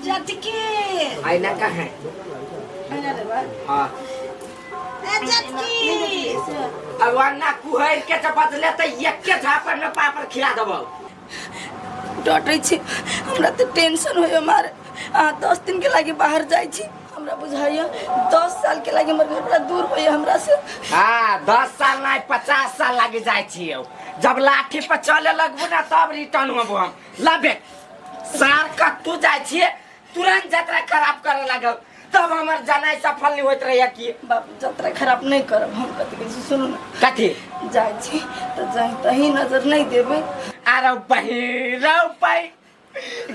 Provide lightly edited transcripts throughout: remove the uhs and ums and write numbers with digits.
जटकी आईना कहाँ है? आईना लेबै। हाँ। ए जटकी, अब अन्ना कुहैर के जब बदले तो एके झापड़ में पापड़ खिला देबो। डटै छी, हमरा तऽ टेंशन होइए मारे। अहाँ 10 दिन के लागी बाहर जाइ छी, हमरा बुझाइए 10 साल के लागी हमर घर दूर होइए हमरा से। हाँ, 10 साल नहीं, 50 साल लागी जाइ छियै। जब लाठी पर चले लगबू ना तब रिटर्न होबो हम। लबे सार कत्तू जाइ छियै, तुरंत जतरा खराब करे लागल, तब हमर जनाइ सफल नहीं होइत रहैया की। बाबू, जतरा खराब नहीं करब हम। कथी कहै छी, सुनू ने। कथी? जाइ छी तऽ जाइ तही नजर नहीं देबै। अरे बहिन रौ बहिन,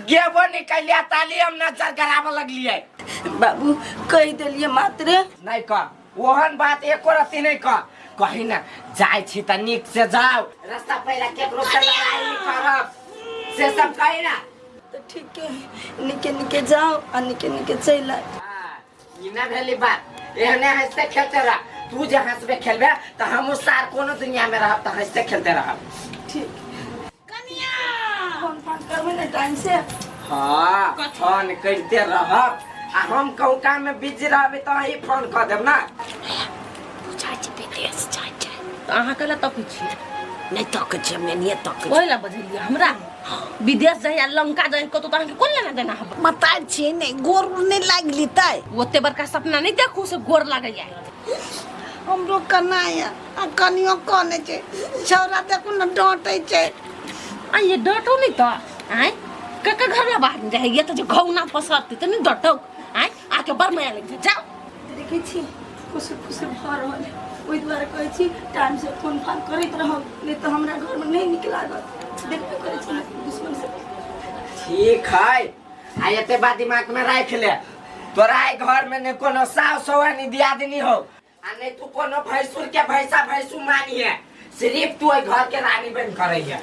गेबो निकलिया ताली हम नजर गराबऽ लगलियै। बाबू, कहि देलियै मात्रे। नहीं कह, ओहन बात एको रत्ती नहीं कह। कही ना, जाइ छी तऽ नीक से जाउ, रास्ता पैरा केकरो से लड़ाई नहीं करब, से सब कही ना। तऽ ठीके है, निके निके जाओ आ निके निके चलि आउ। हाँ, ई ना भेली बात। एहने हंसते खेलते रह। तू जे हंसबे खेलबे तऽ हमहूँ सार कोनो दुनिया में रहब तऽ हंसते खेलते रहब। ठीक कनिया, फोन फान करबै ने टाइम से? हाँ, फोन करिते रहब आ हम कहूँ काम में बिजी रहबै तऽ अहीं फोन कऽ देब ना। जाइ छै विदेश जाइ छै। तऽ अहाँ कैला तकै छियै? नहि तकै छियै, हम एनाहिए तकै छियै। ओहि लए बजेलियै हमरा। विदेश जाइ आ लंका जाइ कतौ तऽ अहाँके कोन लेना देना हब? मतार छियै नहि, गोर उर नहि लागि लेतै। ओते बड़का सपना नहि देखू से गोर लागैया। हमरो कनाइ आ कनियो कनै छै। छौड़ा देखू ने, डाँटै छै। आ ये डाँटो नहि तऽ आँय, ककर घर ला बाहर जाइए तऽ जे घौना पसरतै तऽ नहि डाँटौ? आँय, आके बड़ माया लागि जाय, जाउ। देखै छी, खुसुर फुसुर भऽ रहल है। ओहि दुआरे कहै छी टाइमसँ फोन फान करैत रहब, नहि तऽ हमरा घरमे नहि नीक लागत। देखबे करै छी ने दुश्मन सब। ठीक है, आ एते बात दिमाग में राख ले। तोरा एहि घर में ने कोनो सास हो ने दियादनी हो आ नहीं तू कोनो भैंसुर के भैंसा भैंसु मानी है। सिर्फ तू एहि घर के रानी बन करे है।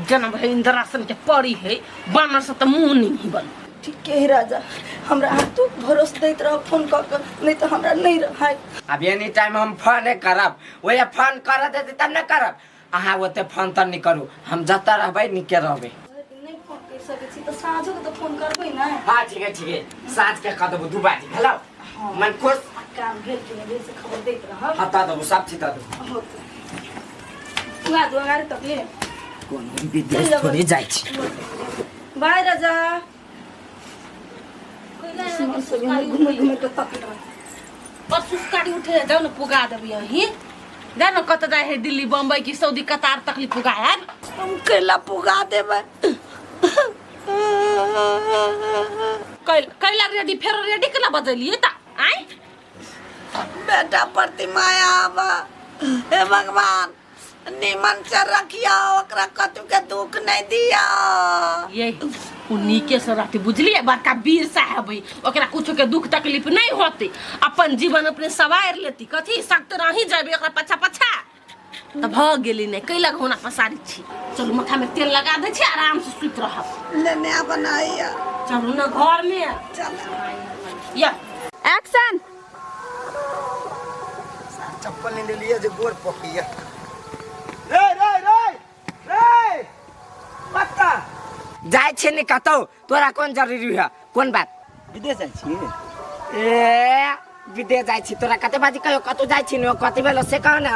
जेना भाई इंद्रासन के पड़ी है बानर से तऽ मुंह नहीं बन। ठीक है राजा, हमरा अहाँ तू भरोस दैत रह फोन कऽ कऽ, नहि तऽ हमरा नहि रहै। अब एनी टाइम हम फोने करब, वही फोन कर देते तब ने करब। अहाँ ओते फोन तऽ नहीं करू, हम जतऽ रहबै नीके रहबै। नहि फोन करि सकै छी तऽ साँझोके तऽ फोन करबै ने? हाँ, ठीक है, ठीक है, साँझ के कह देबू, 2 बजे भेलौ? मन खुश? आ काम भेल कि नहि भेल से खबर दैत रहब। हाँ, दऽ देबू, सब चीज दऽ देबू। होतै उगा दू अगाड़ि तकले। कोनो विदेश थोड़े जाइ छी। बाय राजा। दुश्मन सब इम्हर घुमै घुमै के तकैत रहत। पर सुस्कारी उठे जाउ ने, पुगा देबै अहीं। जाउ ने, कतऽ जाइ है, दिल्ली बम्बई की सऊदी कतार तकली पुगा आयब। हम कैला पुगा देबै? कैल कैला रेडी, फेर रेडी केला बजेलियै तऽ आँय? बेटा प्रति माया आबा। हे भगवान, निमन से रखिया ओकरा, कतू के दुख नहीं दिया। ये उ नीके से रहते, बुझलिए? बड़का वीर साहब है, ओकरा कुछो के दुख तकलीफ नहीं होते, अपन जीवन अपने सवार लेती। कथी सख्त रही जाबे ओकरा पछा पछा तऽ भऽ गेली ने। कैला घोना पसारी छी? चलू, माथा में तेल लगा दै छी, आराम से सुति रहब। लेने बनाइया। चलू ने घर में। चल। या एक्शन। चप्पल नहीं लिए जे गोर पकिया। रे रे रे रे पत्ता जाइ छी ने कतौ, तोरा कोन जरूरी है? कोन बात? विदेश जाइ छी। ए, विदेश जाइ छी? तोरा कते बाजी कहियो कतौ जाइ छी ने, कथी भेलो से कह ने।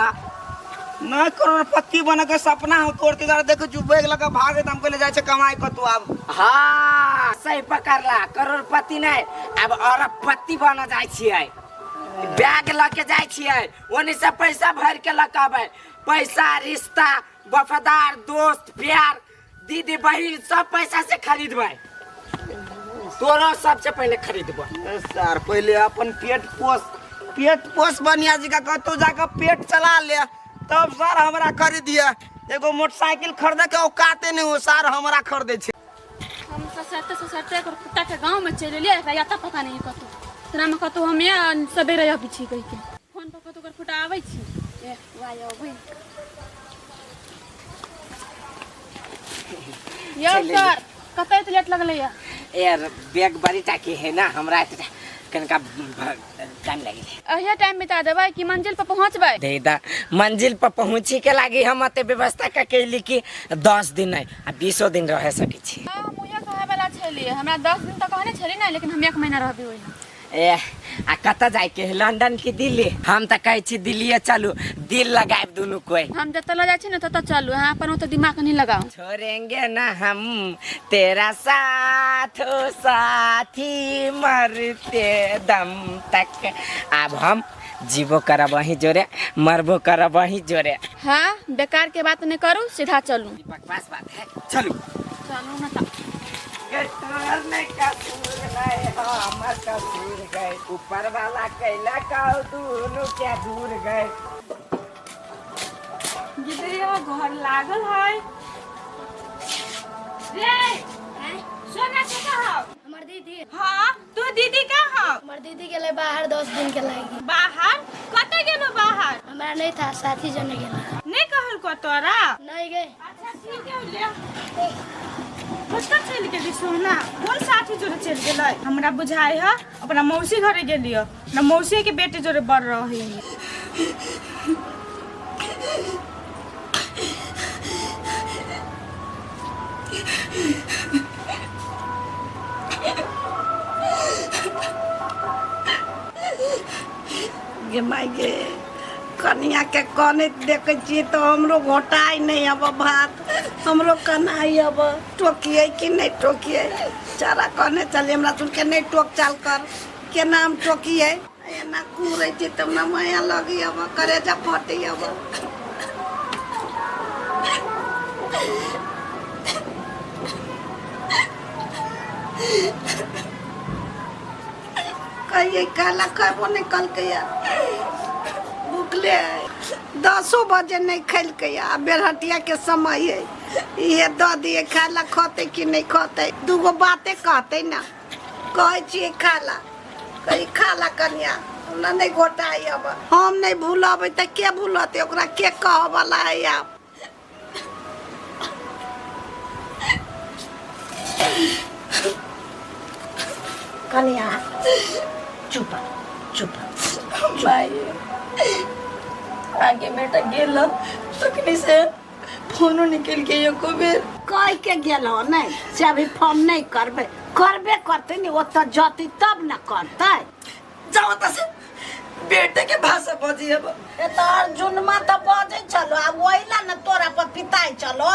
नहीं, करोड़पति बने के सपना हो तोर के द्वारा। देखो, जो बैग लगा भागे त हम कहले जाइ छै कमाई कतौ आब। हाँ, सही पकड़ला। करोड़पति नहीं, अब अरबपति बन जाइ छियै। बैग लऽ के जाइ छियै, ओने से पैसा भर के लऽ के अबै। पैसा, रिश्ता, वफादार दोस्त, प्यार, दीदी बहिन, सब पैसा से खरीदबै। तोरो सबसे पहले खरीदबो। ए सर, पहले अपन पेट पोस, पेट पोस बढ़िया जी का, कतौ जाकर पेट चला ले, तब सर हमरा खरीदिए। एगो मोटरसाइकिल खरीदे के औकाते नहीं हो, सर हमरा खरीदे छै। हम ससरते ससरते एकर कुत्ता के गाँव में चलि एलियै। एकरा याता पता नहीं कतौ तोरा में कतौ हम या सवेरे अबै छी कहि के फोन पर कतौ ओकर फोटो आबै छी। ए वाह, अबै यौ। चलि सर, कतऽ एते लेट लगलै या? यार, बैग बड़ी टाकी है ना हमरा एते। कनिका टाइम लागि अहिया टाइम बिता देबै कि मंजिल पर पहुँचबै? दे दा मंजिल पर पहुँची के लागी हम अते व्यवस्था का कैली कि 10 दिन नहीं आ 20 दिन रह सकै छी। हाँ, हम उहे कहे वाला छलियै, हमरा 10 दिन तऽ कहने छली ने, लेकिन हम 1 महीना रहबै ओहिना। ए आ कतऽ जाइके है, लंदन की दिल्ली? हम तऽ कहै छी दिल्लीए चलू, दिल लगायब दुनू कोई। हम जतऽ लऽ जाइ छी ने ततऽ चलू, अहाँ अपन ओतऽ दिमाग नहीं लगाउ। छोड़ेंगे ना हम तेरा साथ ओ साथी मरते दम तक। आब हम जीवो करब अहीं जोरे, मरबो करब अहीं जोरे। हाँ, बेकार के बात नहीं करू, सीधा चलू। ई बकवास बात है, चलू चलू ना तऽ। तोहर नहीं कसूर नहीं हमर कसूर गए, ऊपर वाला कैला काउ दुनू के दूर गए। गिदरिया घर लागल है रे। सोना के कहा? हमर दीदी। हाँ, तू दीदी का हौ? हमर दीदी गेलै बाहर 10 दिन के लागी। बाहर कतऽ गेलो बाहर? हमरा नहीं था, साथी जने गेलै। नहीं कहल को तोरा? नहीं गए। अच्छा ठीक है, ले कतऽ चलि गेली सोना? कोन साथी जोरे चलि गेलै? हमरा बुझाइ है अपना मौसी घरे गेलियो ना, मौसी के बेटे जोरे बढ़ रही। गे माय गे, कनिया के कनैत देखै छियै तऽ हमरो घोटाइ नहि अब भात, हमरो कनाइ अब। टोकियै कि नहि टोकियै? चारा कहने चलियै हमरा सुन के नहि टोक चाल कर, केना हम टोकियै? एना कुरै छी तऽ हमरा माया लगै अब, करेजा फटै अब। कहिए काला खैबो नहि कलकैया, भुखले है, 10 बजे नहीं खेलकैया, आ बेरहटिया के समय है, इहे दऽ दिए खाय ला, खतै कि नहीं खतै? दूगो बाते कहतै ना। कहै छियै खा ला, कही खा ला कनिया, हमरा नहीं घोटाइ अब। हम नहीं भूलबै तऽ के भूलतै? ओकरा के कहऽ वाला है आब? कनिया चुप चुप। भाई आगे बेटा गेल तखनी से फोनो निकल के एको बेर कह के गेल हो नहीं से अभी फोन नहीं करबे, करबे करते नहीं, ओतऽ जतै तब न करतै। जाओ त से बेटे के भाषा बजी अब। ए तऽ अर्जुनमा तऽ बजै छलो, आ ओहि ला न तोरा पर पिताइ छलो।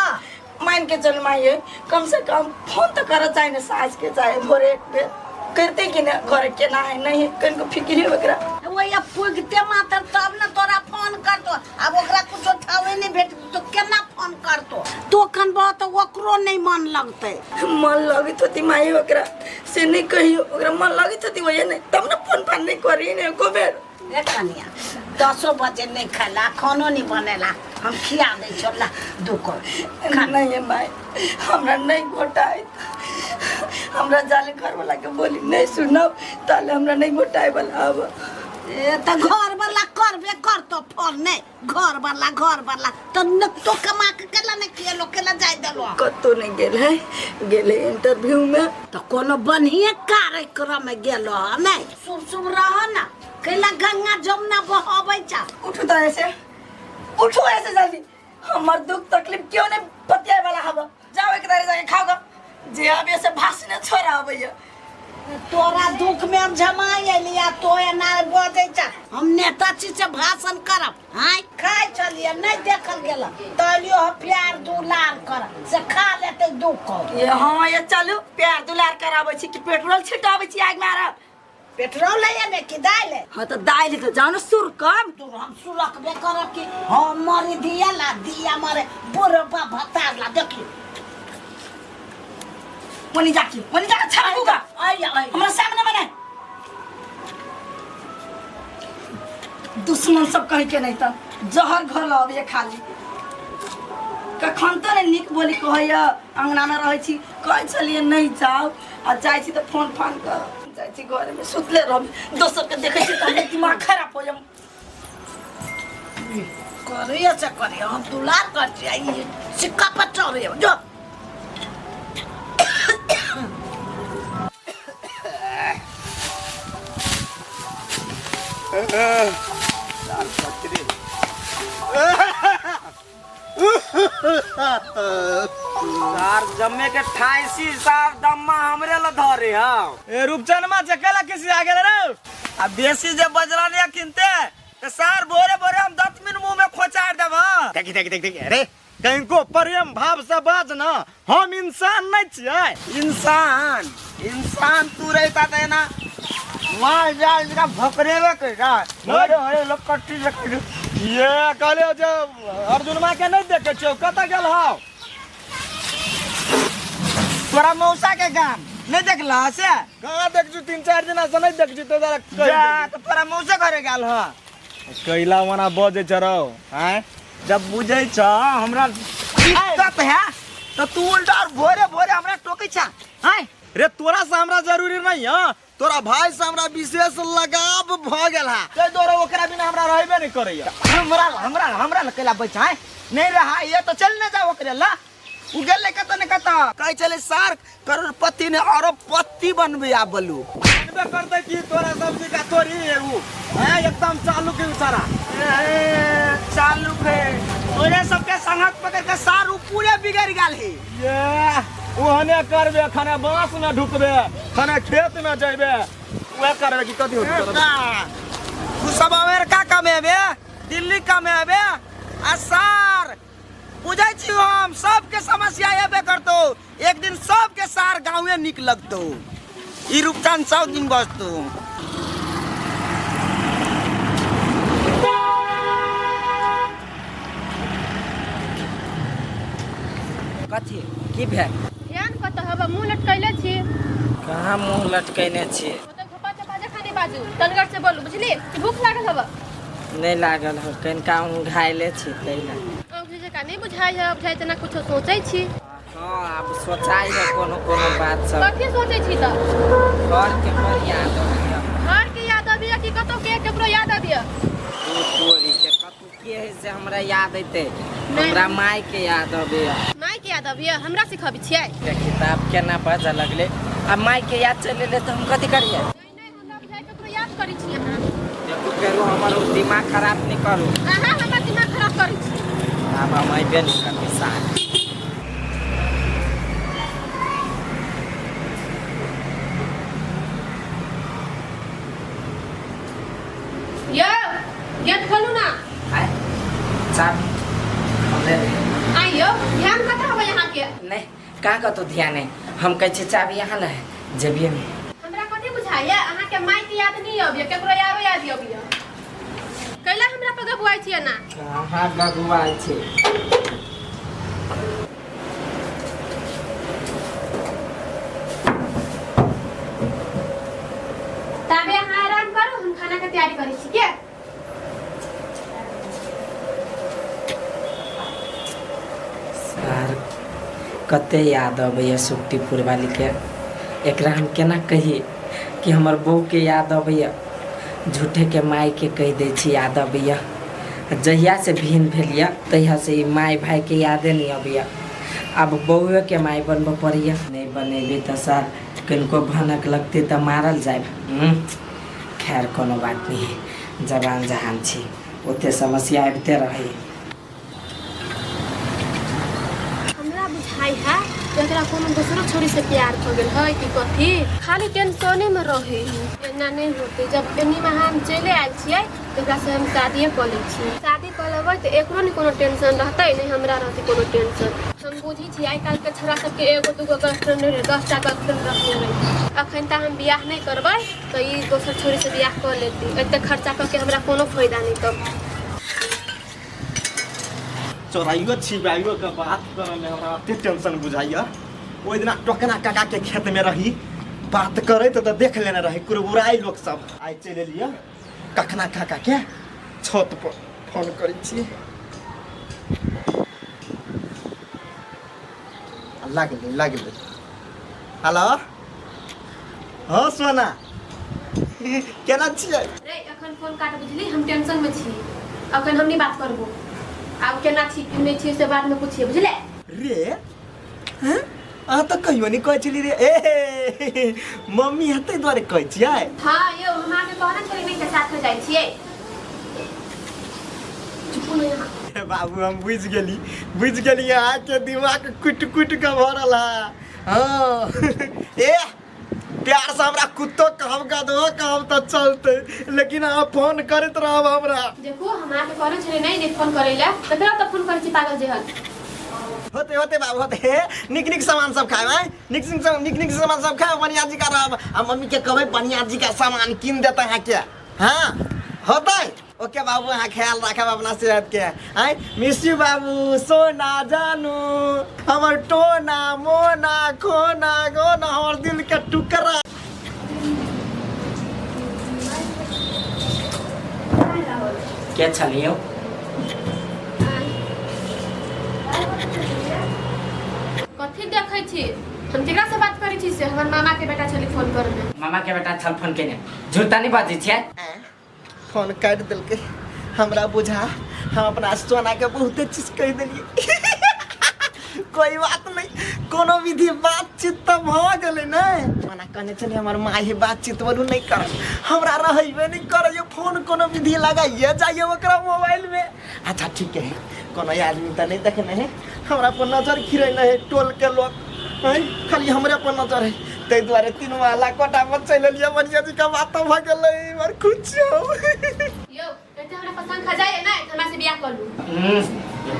मान के चल माइये, कम से कम फोन तो कर चाहे ना साँझ के चाहे भोरे एक बेर करते कि ना, घर के ना है नहीं है कनको फिक्र है ओकरा। वही अब पुगते मात्र तब न तोरा फोन करतो, अब ओकरा कुछो ठावे नहीं भेट तो केना फोन करतो? तो कनबो तऽ ओकरो नहीं मन लगतै। मन लगैत होती माई ओकरा से नहीं कहियो, ओकरा मन लगैत होती वही नहीं तब न फोन फान नहीं करी ने एको बेर। ए कनिया 10 बजे नहीं खाला, खानो नहीं बनेला, हम खिया दै छौ ला दू कौर खा। नहीं है माई, हमरा नहीं घोटाए, हमरा जाले घर वाला के बोली नहीं सुनब ताले हमरा नहीं घोटाए वाला अब। ए तऽ घर वाला करबे करतो फोन नहीं, घर वाला घर वाला तऽ न तो कमा के केला नहीं खियलो, केला जाय देलो? कतौ नहीं गेल है, गेल है इंटरव्यू में। तऽ कोनो बढ़िए कार्यक्रम में गेलो है नहीं? शुभ शुभ रह ना, कैला गंगा जमुना बहबै छ। उठू तो ऐसे, उठू ऐसे जल्दी, हमर दुख तकलीफ क्यों नहीं बतियाए वाला हवा। जाओ एक दारे जाके खाओ गा, जे अब ऐसे भाषण छोड़ा अबैया। तोरा दुख में हम जमाई अयली आ तो एना बजै छ, हम नेता छी से भाषण करब? हाँ खाइ छलियै नहीं देखल गेल तऽ एलियो हम प्यार दुलार कर से खा लेतै दू कौर। ये हाँ ये चलू प्यार दुलार कराबै छी कि पेट्रोल छिटाबै छी आग मारब? पेट्रोल है ने कि दालि है? हाँ तो दालि तो जाओ ना सुर कम। तो हम सुरकबे करब कि हम मरी दिया ला दिया मरे बुढ़बा भतार ला देखी। वनी जाके वनी जाके छाड़ूगा आइ आइ हमरा सामने में नहीं, दुश्मन सब कहे के नहीं त जहर घर लबे खाली। कखन तो नहीं नीक बोली कहैया, अंगना में रहै छी कहै छलियै नहीं जाओ, आ जाइ छी तऽ फोन फान कर जाइ छी, घर में सुतले रहब, दोसर के देखै छी तऽ हमर दिमाग खराब हो जाम। करिए से करिए, हम दुलार कर छी, ई सिक्का पर चढ़े जो। सार पकड़े सार जम्मे के ठाइसी सार दम्मा हमरे ल धरे हां। ए रूपचनमा जकेला किसी आ गेल रे। आ बेसी जे बजला ने किनते त सार भोरे भोरे हम 10 मिनट मुंह में खोचार देब। हां देखी देखी देख देख, अरे कहीं प्रेम भाव से बाज ना, हम इंसान नहीं छियै। इंसान इंसान तू रहता त ना मार जाल जरा भकरेबे के जा अरे अरे लोग कट्टी से कट्टी। ये कहलियो जे अर्जुनमा के नहीं देखे छियौ, कतऽ गेल हौ? तोरा मौसा के गाम नहीं देखला से? कहाँ देख छु, 3-4 दिन से नहीं देख छु, तो जरा कहि जा तो तोरा मौसा घरे गेल ह। देबही। कैला वना बजै छ रौ आँय? जब बुझै छ हमरा दिक्कत है तो तू उल्टा और भोरे भोरे हमरा टोकै छ आँय? रे तोरा से हमरा जरूरी नहीं है, तोरा भाई से हमरा विशेष लगाव भ गेल है, ताहि दुआरे ओकरा बिना हमरा रहबे नहीं करैया। हमरा हमरा हमरा ल कैला बैठ आँय? नहीं रहा ये तो चल न जाओ ओकरे ला, उ गेलै कत ने कत कहै छलै सार करोड़पति ने अरबपति बनबे आ बलू। बनबे करतै कि तोरा सब्जी का तोरी उ हैं, एकदम चालू के सारा। ए, चालू है तोरे सबके संगत पकड़ के सार उ पूरे बिगड़ गेल है। ये ओहने करबे, खाने बांस में ढुकबे, खाने खेत में जइबे, उहे करबे कि कथी होतै तोरा? तू सब अमेरिका कमेबे, दिल्ली कमेबे आ सार बुझै छी हम सबके समस्या एबे करतो, एक दिन सबके सार गाँवे निक लगतो, ई रूपचंद 100 दिन बचतो। कथी की भेल? ध्यान कतऽ हबऽ, मुँह लटकैले छी। कहाँ मुँह लटकैने छी? ओतऽ घोपा चोपा जखा नहि बाजू, तनगर से बोलू बुझली? भूख लागल हबऽ? नहीं लागल हो, कनिका घायले छी तै ला। औंघी जकाँ नहि बुझाइ है, बुझाइ तेना कुछो सोचै छी। हाँ आब सोचाइ है कोनो कोनो बात सब। कथी सोचै छी तऽ? घर के बड़ याद अबैया। घर के याद अबैया कि कतौ के केकरो याद अबैया? तोरी के कतौ के है से हमरा याद अयतै? हमरा माय के याद अबैया। माय के याद अबैया? हमरा सिखबै छियै? देखी तऽ आब केना बाजऽ लगलै, आब माय के याद चलि एलै तऽ हम कथी करियै? नहि नहि हमरा बुझाइ ककरो याद करै छी अहाँ। देखू फेरो हमर दिमाग खराब नहि करू। अहाँ हमर दिमाग खराब करै छी। आब हम अयबे नहि करबै सार। यौ गेट खोलू ना। आय चाबी हमरे दे। आइ यौ ध्यान कतऽ हबै अहाँके? नहीं कहाँ कतौ ध्यान है, हम कहै छी चाबी यहाँ न है जेबिए में। हमरा कथी बुझाइया अहाँके माय के याद नहीं अबैया, केकरो यारो याद अबैया? कैला हमरा पर गबुआइ छियै ना? कहाँ गगुआइ छी? ताबे अहाँ आराम करू, हम खाना के तैयारी करै छी के। सार कते याद अबैया सुखटीपुर वाली के, एकरा हम केना कही कि हमर बहू के याद अबैया, झूठे के माय के कहि दै छी याद अबैया। जहिया से भिन्न भेलिया तहिया से ई my भाई के यादे नहीं अबैया, आब बहुए के माय बनबऽ पड़ैया। नहीं बनेबे तऽ सार कनिको भनक लगतै तऽ मारल जायब। खैर कोनो बात नहीं, जवान जहान छी, ओते समस्या आबिते रहै। हमरा बुझाइ है एकरा कोनो दोसरो छोरी से प्यार हो गेल है कि कथी, खाली टेंशने में रहे है। एना नहीं होते, जब एनी में हम चले आयल छियै तऽ एकरा से हम शादिये कऽ लै छी। शादी कऽ लेबै तऽ एकरो नहि कोनो टेंशन रहतै, नहि हमरा रहतै कोनो टेंशन। हम बुझै छी आइ काल्हिके छोरा सबके एगो दूगो गर्लफ्रेंड नहि रहै, 10टा गर्लफ्रेंड रखने रहै। अखन तऽ हम बियाह नहि करबै तऽ ई दोसर छोरी से बियाह कऽ लेतै, एते खर्चा कऽ के हमरा कोनो फायदा नहि। तब चोराइयो छिपाइयो के बात करऽ में हमरा एते टेंशन बुझाइया। ओहि दिना टोकना काका के खेत में रही, बात करैत तऽ देख लेने रही कुरबुराई लोक सब। आइ चलि एलियै कखना काका के छत पर, फोन करै छी। लगलै लगलै। हेलो हाँ सोना केना छियै? रे अखन फोन काट बुझली, हम टेंशन में छी, अखन हम नहीं बात करबो। आब केना छी कि नहीं छी से बाद में पूछिए बुझले? रे हैं? अहाँ तऽ कहियो नहि कहै छलियै रे। ए मम्मी हेतै दुआरे कहै छियै। हाँ यौ, हम अहाँके कहने छली नहि के साथ हो जाइ छियै। चुपू ने यहाँ। हे बाबू, हम बुझि गेली, बुझि गेली, अहाँके दिमाग कुटि कुटि कऽ भरल है। हाँ ए प्यार से हमरा कुत्तो कहब, गधो कहब तऽ चलतै, लेकिन अहाँ फोन करैत रहब हमरा। देखू, हम अहाँके कहने छली नहि जे फोन करै लए, तऽ फेर तऽ फोन करै छी पागल जेहन। होते होते बाबू होते, नीक नीक सामान सब खायब। आँय, नीक नीक नीक नीक सामान सब खायब, बढ़िया जी का रहब आ मम्मी के कहबै बढ़िया जी का सामान कीन देतै अहाँके। हाँ होतै। ओके बाबू, अहाँ ख्याल राखब अपना सेहत के। आँय मिस यू बाबू, सोना जानू हमर, टोना मोना खोना गोना हमर दिल के टुकड़ा। के छलियौ? कथी देखै छी? हम केकरा से बात करै छी से हमर मामा के बेटा छली फोन करने। मामा के बेटा छल फोन केने? झूठ तऽ नहि बाजै छियै? फोन काटि देलकै। हमरा बुझा हम अपना सोना के बहुते चीज कहि देलियै। कोई बात नहीं, कोनो विधि बातचीत तऽ भऽ गेलै ने। मना कहने छलियै हमर माय बातचीत बोलू नहीं कर, हमरा रहबे नहीं करैए, फोन कोनो विधि लगाइए जाइए ओकरा मोबाइल में। अच्छा ठीक है, कोनो आदमी तऽ नहीं देखने है, हमरा पर नजर खिरेने है टोल के लोग हैं, खाली हमरे पर नजर है, ताहि दुआरे तीनू वाला कोटा पर चलि एलियै। बढ़िया जी का बात भऽ गेलै, बड़ खुश छौ। यौ, एते हमरा पसंद खा जाइए नहि तऽ हमरा से बियाह कऽ लू।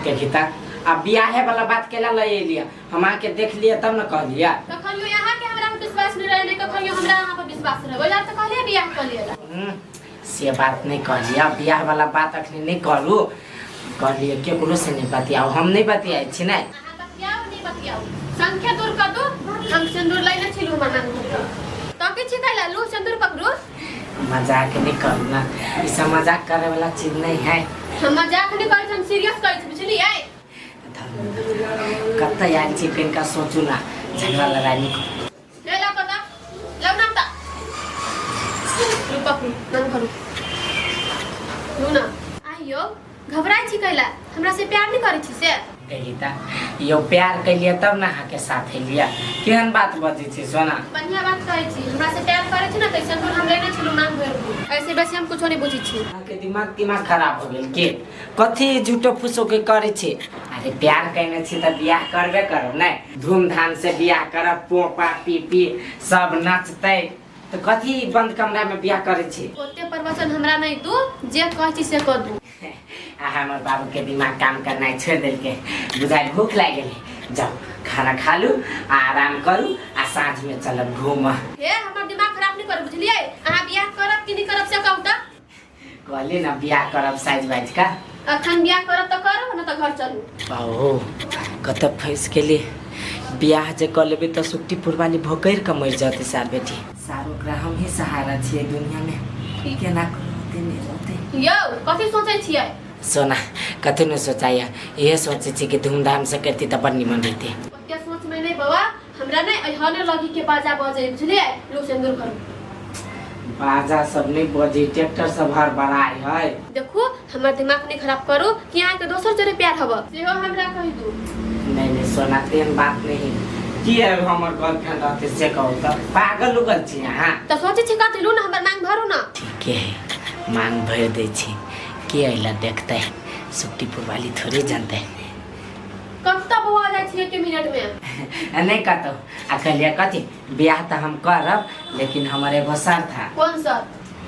देखी तऽ आ बियाहे वाला बात केला लए एलियै? हम अहाँके देख लियै तब ने कहलियै। कखनियो अहाँके हमरा पर विश्वास नहि रहै, नहि कखनियो हमरा अहाँ पर विश्वास रहै, ओहि लए तऽ कहलियै बियाह कऽ लिअ ला। से बात नहि कहलियै, बियाह वाला बात अखनी नहि कहलू, कहलियै केकरो से नहि बतियाउ, हम नहि बतियाइ छी ने। अहाँ बतियाउ नहि बतियाउ, संख्या दूर कऽ दू। हम सिन्दूर लैने छी हमर नानी तऽ की छी कैला लू सिन्दूर पकड़ू। मजाक नहीं करू ना, ई सब मजाक करे वाला चीज नहीं है। हम मजाक नहि करै छी, हम सीरियस कहै छी, बुझलियै? कतऽ आयल छी कनिका सोचू ना, झगड़ा लड़ाई नहीं करू। ले ला कता लाउ ना त लू पकड़ू नन भरू लू ना। आइयो घबराइ छी कैला? हमरा से प्यार नहि करै छी से? कही तऽ यौ, प्यार कैलियै तब ने अहाँके साथ एलियै, केहन बात बजै छी सोना? बढ़िया बात कहै छी, हमरा से प्यार करै छी ना तऽ सिन्दूर हम लेने छलहुँ मांग भरि दू। ऐसे बेसी हम कुछो नहि बुझै छी। अहाँके दिमाग दिमाग खराब हो गेल के? कथी झूठो फूसो के करै छी? अरे प्यार कैने छी तऽ बियाह करबे करब ने, धूमधाम से बियाह करब, पोपा पी पी सब नचतै, तऽ कथी बंद कमरा में बियाह करै छी? ओते प्रवचन हमरा नहि दू, जे कहै छी से कऽ दू। आ हमर बाबू के दिमाग काम करनाइ छोड़ि देलकै बुझाइ, भूख लागि गेलै। जाउ खाना खा लू आ आराम करू आ साँझ में चलब घूमऽ। हे, हमर दिमाग खराब नहि करू, बुझलियै? अहाँ बियाह करब कि नहि करब से कहू तऽ। कहली ना बियाह करब साइज बाइज का। अखन बियाह करब तऽ करू, नहि तऽ घर चलू। बाहो, कतऽ फँसि गेली। बियाह जे कऽ लेबै तऽ सुट्टी पुरवाली भोकरि कऽ मरि जतै सार बेटी सार, ओकरा हम ही सहारा छियै दुनियामे, केना रहतै नहि रहतै। यौ, कथी सोचै छियै? सोना, कथी नहि सोचाइए, इहे सोचै छी कि धूमधाम से करती तऽ बड़ निमन रहतै। ओते सोचमे नहि बौआ, हमरा नहि अहने लगी के बाजा बजै, बुझलियै? लू सिन्दूर भरू। बाजा सब नहि बजै, ट्रैक्टर सब हड़बड़ाइ है। देखू, हमर दिमाग नहि खराब करू कि अहाँके दोसर जोरे प्यार हब सेहो हमरा कहि दू। नहीं नहीं सोना, तेहन बात नहीं की है, हमर गर्लफ्रेंड रहते से कहू तऽ पागल उगल छी अहाँ? तऽ सोचै छी कथी? लू ने, हमर मांग भरू ने। ठीके है, मांग भरि दै छी, के अइला देखतै, सुट्टीपुर वाली थोड़े जानतै। कतऽ बौआ जाइ छियै एके मिनट में? नहीं कतौ। आ कहलियै कथी, बियाह तऽ हम करब, लेकिन हमर एगो शर्त है। कोन शर्त?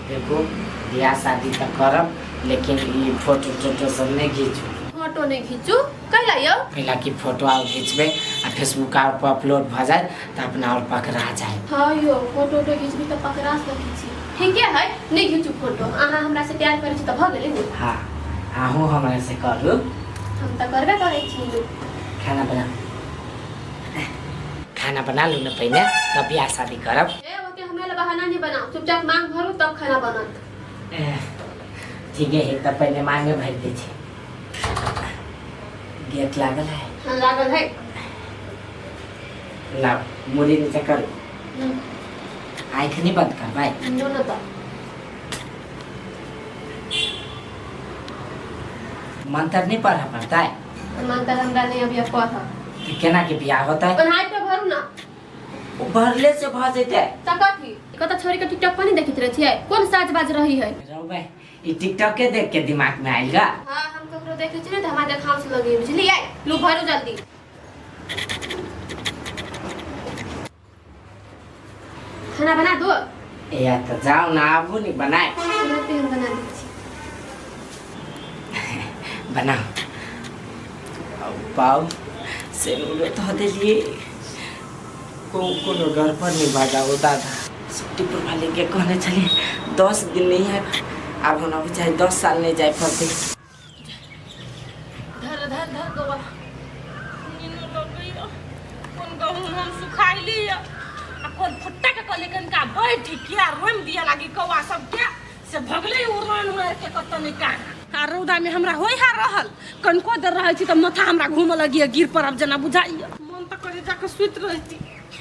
देखू, बियाह शादी तऽ करब, लेकिन ई फोटो टोटो सब नहि घीचू। फोटो नहि घीचू कैला यौ? कैला कि फोटो आर घिचबै आ फेसबुक आर पर अपलोड भऽ जायत तऽ अपना और पकड़ा जायत। हाँ यौ, फोटो उटो घीचबी तऽ पकड़ा सकै छी। ठीके है, नहि घीचू फोटो। अहाँ हमरा से प्यार करै छी तऽ भऽ गेलै ने। हाँ, अहूँ हमरा से करू। हम तऽ करबे करै छी। लू खाना बना, खाना बना लू ने पहिने, तब बियाह शादी करब। ए, ओते हमरा लए बहाना नहि बनाउ, चुपचाप मांग भरू तब खाना बनत। ठीके है, तब पहले मांगे भरि दै छी। गेट लागल है? हाँ, लागल है। लाओ, मुड़ी नीचे करू। आँखि नहीं बंद करबै? लो न तऽ। मंत्र नहीं पढ़ा पड़ता है? मंत्र हमरा नहीं अभी पढ़। तऽ केना के बियाह होतै? ओनाहि पे भरू ना। ओ भरले से भऽ जेतै। तऽ कथी कतऽ छोड़ी के टिकटॉक पर नहीं देखैत रहै छियै? कोन साज बाज रही है? रौ भाई, ई टिकटॉक के देख के दिमाग में आयल गा। हाँ, हम ककरो देखै छियै ने तऽ हमरा देखाउस लगे, बुझलियै? लू भरू जल्दी। खाना बना दो। या तऽ जाउ ना, आबू नी बनाए। तुरंत हम बना दै छी। बनाओ। पाउ सेनुरो धऽ देलियै, कोनो गड़बड़ नहि भऽ जाओ दादा। सुट्टीपुर वाले के कहने छलियै 10 दिन नहीं आयब, आब हमरा बुझाइ 10 साल नहीं जाय पड़तै। धर धर धर गौआ, नीनो लगैया। कोन गहूम हम सुखाइली आ कोन फुट्टा के कहली कनिका बैठ के आ रोमि दिया लागी कौआ सबके, से भगले उड़ान मारि के कतऽ नहि कहाँ। आ रौदा में हमरा होय हा रहल, कनिको देर रहै छी तऽ माथा हमरा घूमऽ लगिया, गिर पड़ब जेना बुझाइया। मन तऽ करे जाके सुति रहती,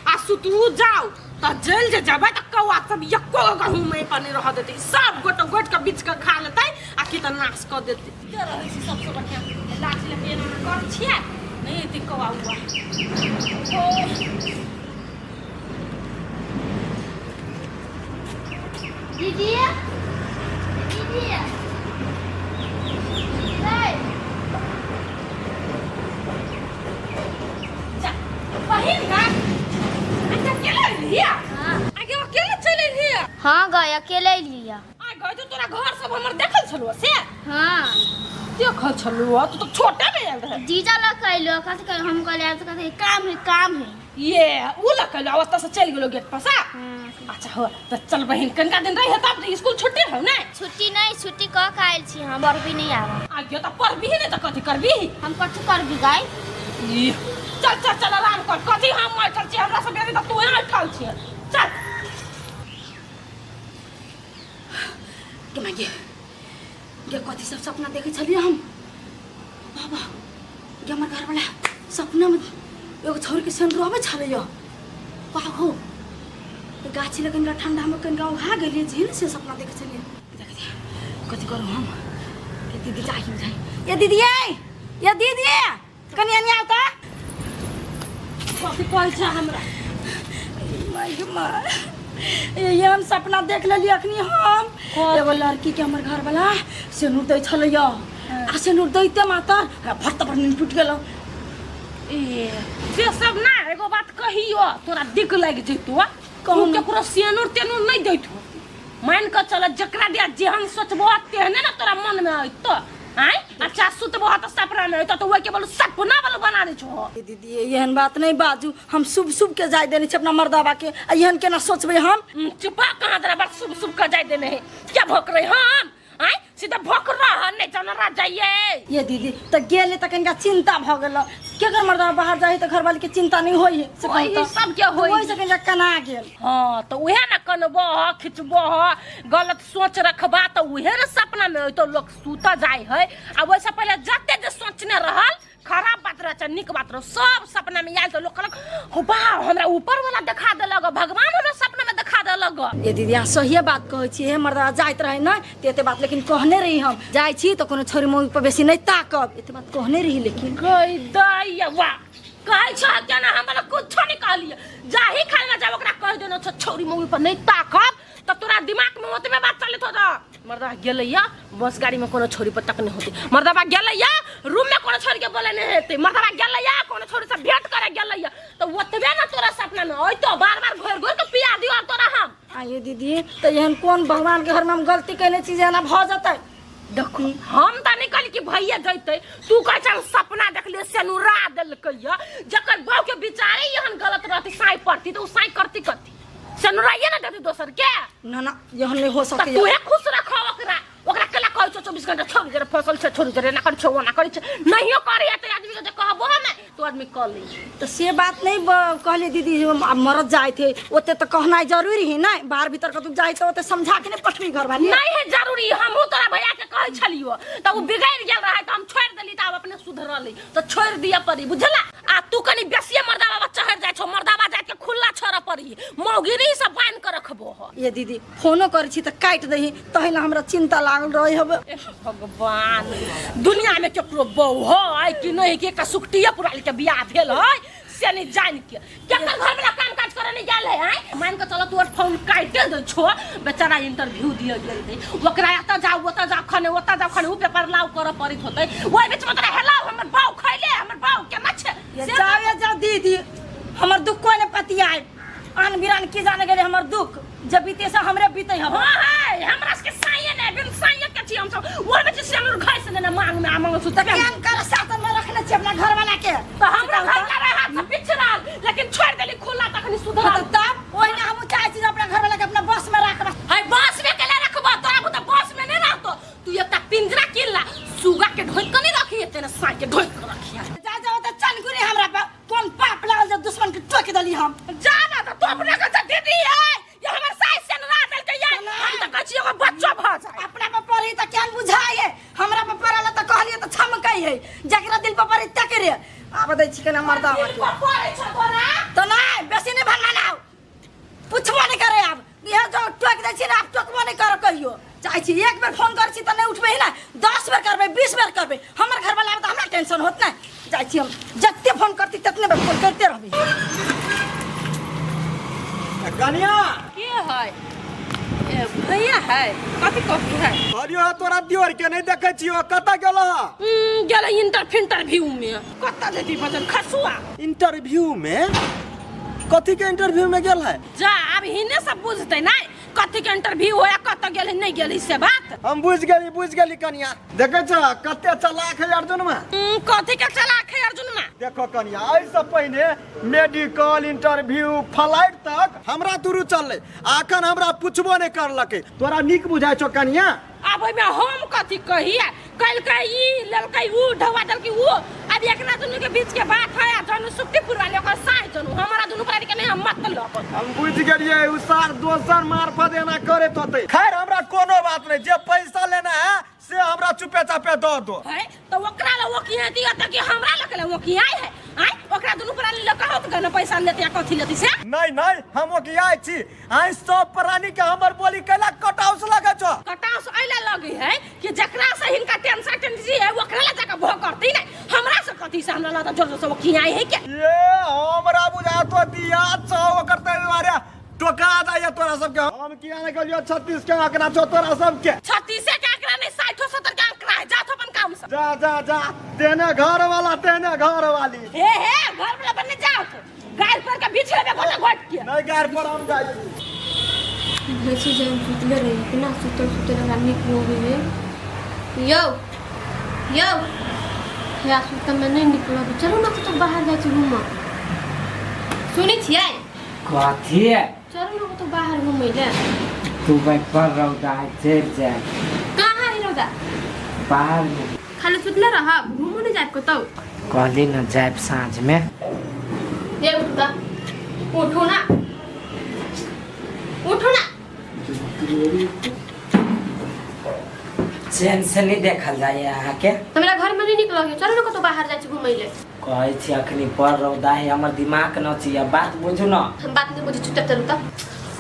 आ सुतू जाउ तऽ जल जे जेबै तऽ कौआ सब एको गो गहूम एहि पर नहि रहऽ देतै, सब गोट गोट के बीछ के खा लेतै आ कि तऽ नाश कऽ देतै। के रहै छी सबसँ बढ़िआँ लाठी लऽ के एना एना करै छियै, नहि एतै कौआ उआ। ओ दीदी, दीदी, जा बहिन गा, अच्छा अकेले अयलियै? आगे अकेले चलि अयलियै? हाँ गए, अकेले लिया। आ गए तो तोरा घर सब हमर देखल छलुआ से? हाँ। देखल छलुआ? तू तो छोटे में आयल रहे। जीजा लग के अइलो, कथी कह हम कहलियै तऽ कहै काम है, काम है। ये उ लग के ओतऽ से चलि गेलो गेट पर से। अच्छा हो तऽ चल बहिन, कनिका दिन रही तब स्कूल छुट्टी हो ने? छुट्टी नहीं, छुट्टी कह के आयल छी हम, पढ़बी नहीं आब। आ गयो तऽ पढ़बी नहीं तऽ कथी करबी? हम कथी करबी गाय? ई, चल चल चल आराम कर। कथी हम बैठल छी, हमरा सब तऽ तू बैठल छी। चल गे माय गे, गे कथी सब सपना देखै छलियै हम? बाबा गे, हमर घरवाला सपनामे एगो छौरीके संग रहबै छलैया। वाह हो, गाछी लग कनिका ठंडामे कनिका उघा गेलियै झील से सपना देखै छलियै। देखै छियै कथी करू हम? ये दीदी जाहि जाहि, ये दीदी ये, ये दीदी कनि एने आउ तऽ। कथी कहै छै हमरा? माय गे माय, ये हम सपना देख लेलियै अखनी हम। एगो लड़की के हमर घरवाला सिनुर दै छलैया, आ सिनुर दैते मातर हमरा भट्ट पर नींद टूटि गेलौ। ए से सब ना, एगो बात कहियो तोरा दिक लागि जैतो। कहू, केकरो सेनुर तेनुर नहीं दैत हो, मान के चल जकरा दिया जेहन सोचबो तेहने ना तोरा मन में अयतो। आय अच्छा सुतबो तऽ सपना में अयतो तऽ ओहि के बोलू सपना वाला बना दै छो। ए दीदी, एहन बात नहीं बाजू, हम शुभ शुभ के जाय देने छी अपना मर्दाबा के, आ एहन केना सोचबै हम? चुपा, कहाँ तोरा बड़ शुभ शुभ के जाय देने है? क्या भोक रहे हम? आय सीधा भोक रह नहीं जनरा जाइए। ये दीदी तऽ गेले तऽ कनिका चिंता भऽ गेल, केकर मर्दाबा बाहर जाइ तऽ घरवाली के चिंता नहीं होई है से कहू तऽ? सबके होई। ओहि से कनिका कना गेल। हाँ तऽ उहे ने कनबो ह खिचबो ह, गलत सोच रखबा तऽ उहे ने सपना में होइतो। लोक सुतऽ जाइ है आ ओहिसँ पहिले जते जे सोचने रहल, खराब बात रह चाहे नीक बात रह, सब सपना में आयल तऽ लोक कहलक हो बा हमरा ऊपर वाला देखा देलक, भगवान हमरा सपना में देखा देलक। ये दीदी, अहाँ सहिए बात कहै छी। हे मर्दा जाइत रहे ने तऽ एते बात लेकिन कहने रही, हम जाइ छी तऽ कोनो छोरी मौगी पर बेसी नहि ताकब, एते बात कहने रही। लेकिन गई दैया वाह कहै छह केना? हम बोला कुछो नहीं कहलियै, जाही खाली ना जाब ओकरा कहि देने छौ छौरी मौगी पर नहीं ताकब, तऽ तोरा दिमाग में ओतबे बात चलैत होतौ। मर्दबा गेलैया बस गाड़ी में कोनो छोरी पर तक नहीं होती, मर्दबा गेलैया रूम में कोनो छोरी के बोले नहीं हेतै, मर्दबा गेलैया कोनो छोरी से भेंट करे गेलैया, तऽ ओतबे ना तोरा सपना में अयतो, बार बार घोर घोर के पिया दियो तोरा हम। आइए दीदी, तऽ एहन कोन भगवान के घर में हम गलती केने छी जे एना भऽ जेतै? देखू, हम तऽ नहीं कहली कि भैया जैतै, तू कहै छ हम सपना देखलियै सेनुरा देलकैया, जकर बहू के विचारे एहन गलत रहती साई पड़ती तऽ उ साई करती कथी? सेनुराइए ना देती दोसर के? ना ना, एहन नहीं हो सकैया। तूहे खुश रख ओकरा, ओकरा केला कहै छौ 24 घंटा छोड़ जरे फसल छै, छोड़ जरे ना करै छौ, ओना करै छै, नहियो करै तऽ आदमी के जे कहबो ने तो आदमी कऽ लै। तऽ से बात नहीं कहलियै दीदी, आब मरद जाए थे ओते तऽ कहनाइ जरूरी है ने, बाहर भीतर कतौ जाए तऽ ओते समझा के नहीं पठबी घरवाली? नहीं है जरूरी, हमहूँ तोरा भैया के कहै छलियो तऽ उ बिगड़ि गेल रहै तऽ हम छोड़ि देली, तऽ आब अपने सुधरलै तऽ छोड़ि दिअ पड़ी, बुझला? आ तू कनी बेसिए मर्दाबा चढ़ि जाइ छौ, मर्दाबा जाइत के खुल्ला छोड़ऽ पड़ी। पड़ी मौगिरी सब बांध के रखबो हो। ये दीदी फोनो करै छी तऽ काटि दही, तहिना हमरा चिंता लागल रहै हबे। ए भगवान, दुनिया में केकरो बहू है कि नहीं, कि एकटा सुखटिया पुराल के बियाह भेल है से नहीं जान के केकर घर वाला काम काज करे नहीं गेल है। आँय मान के चलो तू और फोन काटे दे छो, बेचारा इंटरव्यू दिए गेल है, ओकरा एतऽ जाओ ओतऽ जाओ खने ओतऽ जाओ खने उ पेपर लाउ करऽ पड़ैत होतै, ओहि बीच में तोरा हेलाउ हमर बाऊ खैले हमर बाऊ केना छै ये जाओ ये जाओ दीदी, हमर दुख कोई नहीं पतियाए, आन बिरान की जाने गेले हमर दुख, जब बीते से हमरे बीते हब। हाँ है हमरा सबके साइए ने बिन साइए के छी हम सब, ओहि में छी हम घर से ने मांग में आ मंगलसूत्र तऽ केहन कर साथ में रखने छी अपना घर वाला के, तो हमरा घर का रहे हाथ से पिछड़ल, लेकिन छोड़ देली खुला तखनी सुधरल। हाँ, तब ओहिना हम चाहे छी जे अपना घर वाला के अपना बस में राखब। है बस में केला रखबो, तोरा बुते बस में नहीं रहतो, तू एकटा पिंजरा किन ला, सुगा के ढोक के नहीं रखी एते ने साई के ढोक के रखी। जा जा त चनकुरी हमरा पर कोन पाप लागल जे दुश्मन के टोक देली हम। जा ना त तू अपना के दीदी है ये हमर साई से ना देल के ये, हम त कहै छी एगो बच्चो भ जाय। अपना पर पड़ी त केहन बुझाय, हमरा पर पड़ल त कहलिए त छमकै है, जकरा दिल पर पड़ी तकरे आब दै छी केना मर्दा दिल पर पड़ै छौ तोरा त नै बेसी नै भनभनाउ, पुछबो नै करे आब, इहे जो टोक दै छी ने आब टोकबो नै कर कहियो। चाहै छी एक बेर फोन करै छी त नै उठबै ने, 10 बेर करबै 20 बेर करबै, हमर घर वाला त हमरा टेंशन होत नै। जाइ छी हम जते फोन करती ततने बेर फोन करते रहबै। कनिया के है ए भैया है, कथी कॉफी है? अरे तोरा दियोर के नहीं देखे छियो, कतऽ गेल हँ? गेल इंटरव्यू में। कतऽ जेती बचन खसुआ इंटरव्यू में? कथी के इंटरव्यू में गेल है? जा अब हिने सब बुझते नहीं कथी के इंटरव्यू होया, कतऽ गेल नहीं गेल से बात हम बुझ गेली, बुझ गेली कनिया। देखे छ कते चलाक है अर्जुन में? कथी के चलाक है अर्जुन में? देखो कनिया, एहिसँ पहिने मेडिकल इंटरव्यू फ्लाइट तक हमरा दुरू चललै, आखन हमरा पुछबो नहि करलकै। तोरा नीक बुझाइ छौ कनिया? अब ओहिमे हम कथी कहिए, कलकै ई लेलकै ऊ ढौआ देलकै ऊ, अब एकरा दुनू के बीच के बात है, आ जनु सुखटीपुर वाले ओकर साई जनु हमरा दुनू प्राणी के नहीं हम मतलब। हम बुझ गेलियै उ सार दोसर मार्फत एना करैत होतै। खैर हमरा कोनो बात नहीं, जे पैसा लेना है से हमरा चुपे चापे दऽ दो। है तो ओकरा ला ओकिया दिया त कि हमरा ला के ओकिया है? आय ओकरा दुनू प्राणी ला कहत के न पैसा लेते या कथी लेती से? नहीं नहीं हम ओकिया छी, आइ सब प्राणी के हमर बोली कैला कटाउस लगे छौ? कटाउस ऐला लगे है कि जकरा से हिनका टेंशन टेंसी है ओकरा ला जाके भो करती नहीं, हमरा से कथी से हमरा ला त जोर जोर से ओकिया है के? ये हमरा बुझा तो दिया छौ ओकर त दुआरे टोका जाइए तोरा सबके। हम किया नहीं गेलियो 36 के आंकड़ा छौ तोरा सबके? 36 के आंकड़ा नहीं 60 70 के आंकड़ा है, जा तो अपन काम से। जा जा जा, तेने घर वाला तेने घर वाली। हे हे घर वाला बनने जाओ तो गाय पर के बीच में गोटा गोट के नहीं गाय पर हम जाई। भैंसी जे हम सुतले रही केना सुतल सुतल हमरा नीक लगै है। यौ यौ हे सुतल में नहीं नीक लगै, चलू ना कतौ बाहर जाइ छी घूमऽ। सुनै छियै? कथी? चलू ना कतौ बाहर घूमै लए। तू भाई पर रौदा है, चलि जाए। कहाँ है रौदा? बाहर में। खाली सुतले रहब, घूमो नहीं जायब कतौ? कहली ना जायब साँझ में। ये उठू ता, उठू ना, उठू ना। चैन से नहीं देखल जाए अहाँ के। हमरा घर में नहीं निकल लगे, चलू ना कतौ बाहर जाइ छी घूमै लए। कहै छी अखनी पर रौदा है, हमर दिमाग न छी, अब बात बुझू न। हम बात नहीं बुझी, चुपचाप चलू त।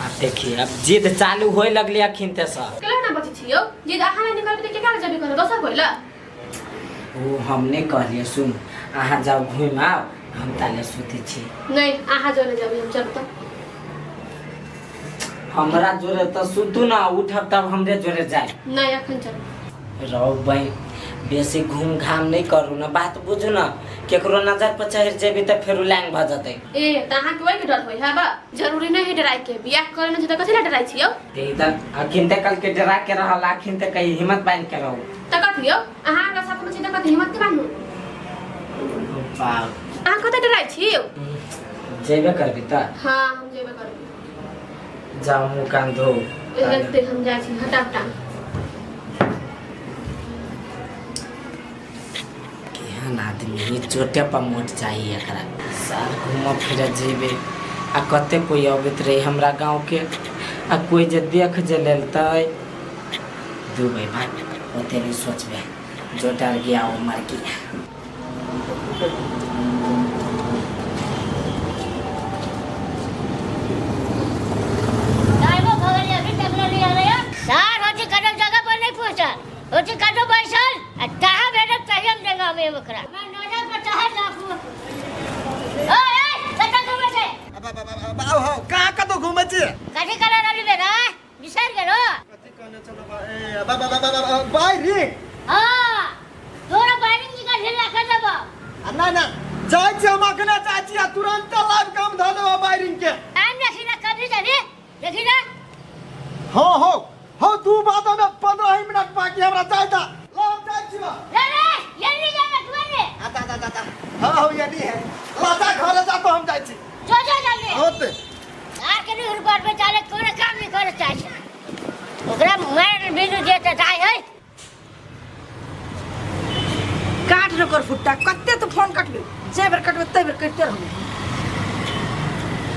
अब देखिए अब जिद चालू होए लगले अखिन ते सब। केला ना बची छी यौ, जिद अहाँ नहीं निकलबै त केकरा जेबे करब, दोसर कोइ ल? ओ हम नहीं कहलिए, सुन अहाँ जाओ घूम आओ, हम ताले सुते छी। नहीं अहाँ जोरे जेबै हम, चलू त। हमरा जोरे त सुतू ना, उठब तब हमरे जोरे जाए। नहीं अखन चलू। रहो भाई बेसी घूम घाम नहीं करू ना, बात बुझू ना, केकरो नजर पर चढ़ जेबी त फेर लैंग भ जतै। ए त अहाँ के ओइ के डर होय है बा? जरूरी नहीं है डराय के, बियाह करे न छै त कथि ला डराय छी यौ? ते त अखिन ते कल के डरा के रहल, अखिन ते कहीं हिम्मत बांध के रहू। त कथि यौ अहाँ हमरा साथ में छी त कथि हिम्मत के बान्हू? बाप अहाँ कतऽ डराय छी यौ? जेबे करबी त? हां हम जेबे करबी। जाऊ मुँह कान धो। एते हम जाइ छी, हटा हटा। केहन आदमी चोटे पर मोट चाहिए एकरा। साल घूम फिर जेबे आ कते कोई अबैत रहे हमरा गाँव के, आ कोई जे देख जे लेलतै दू भाई भाई ओते नहीं सोचबे, जो डर गया वो मर गया। बायरिंग हाँ तोरा बारिंग जी का ढेला कर देबो। आ ना ना जाइ छी हम अखने जाइ छी आ तुरंत लाइव काम धऽ देबो बायरिंग के। टाइम देखी ना कभी जाबी देखी ना। हाँ हो हो 2 बात में 15 ही मिनट बाकी हमरा जाइ दा ला हम जाइ छी बा। रे रे ये नहीं जाना तू रे। आता आता आता हाँ हो ये नहीं है ला जा घरे जा तो हम जाइ छी। जो जो जल्दी होते यार के नहीं रुपया पे चाले कोनो काम नहीं करे चाहे ओकरा मार बिनु जे त जाय है। काट न कर फुट्टा कते तो फोन कटबे जे बेर कटबे ते बेर कटते रहबे।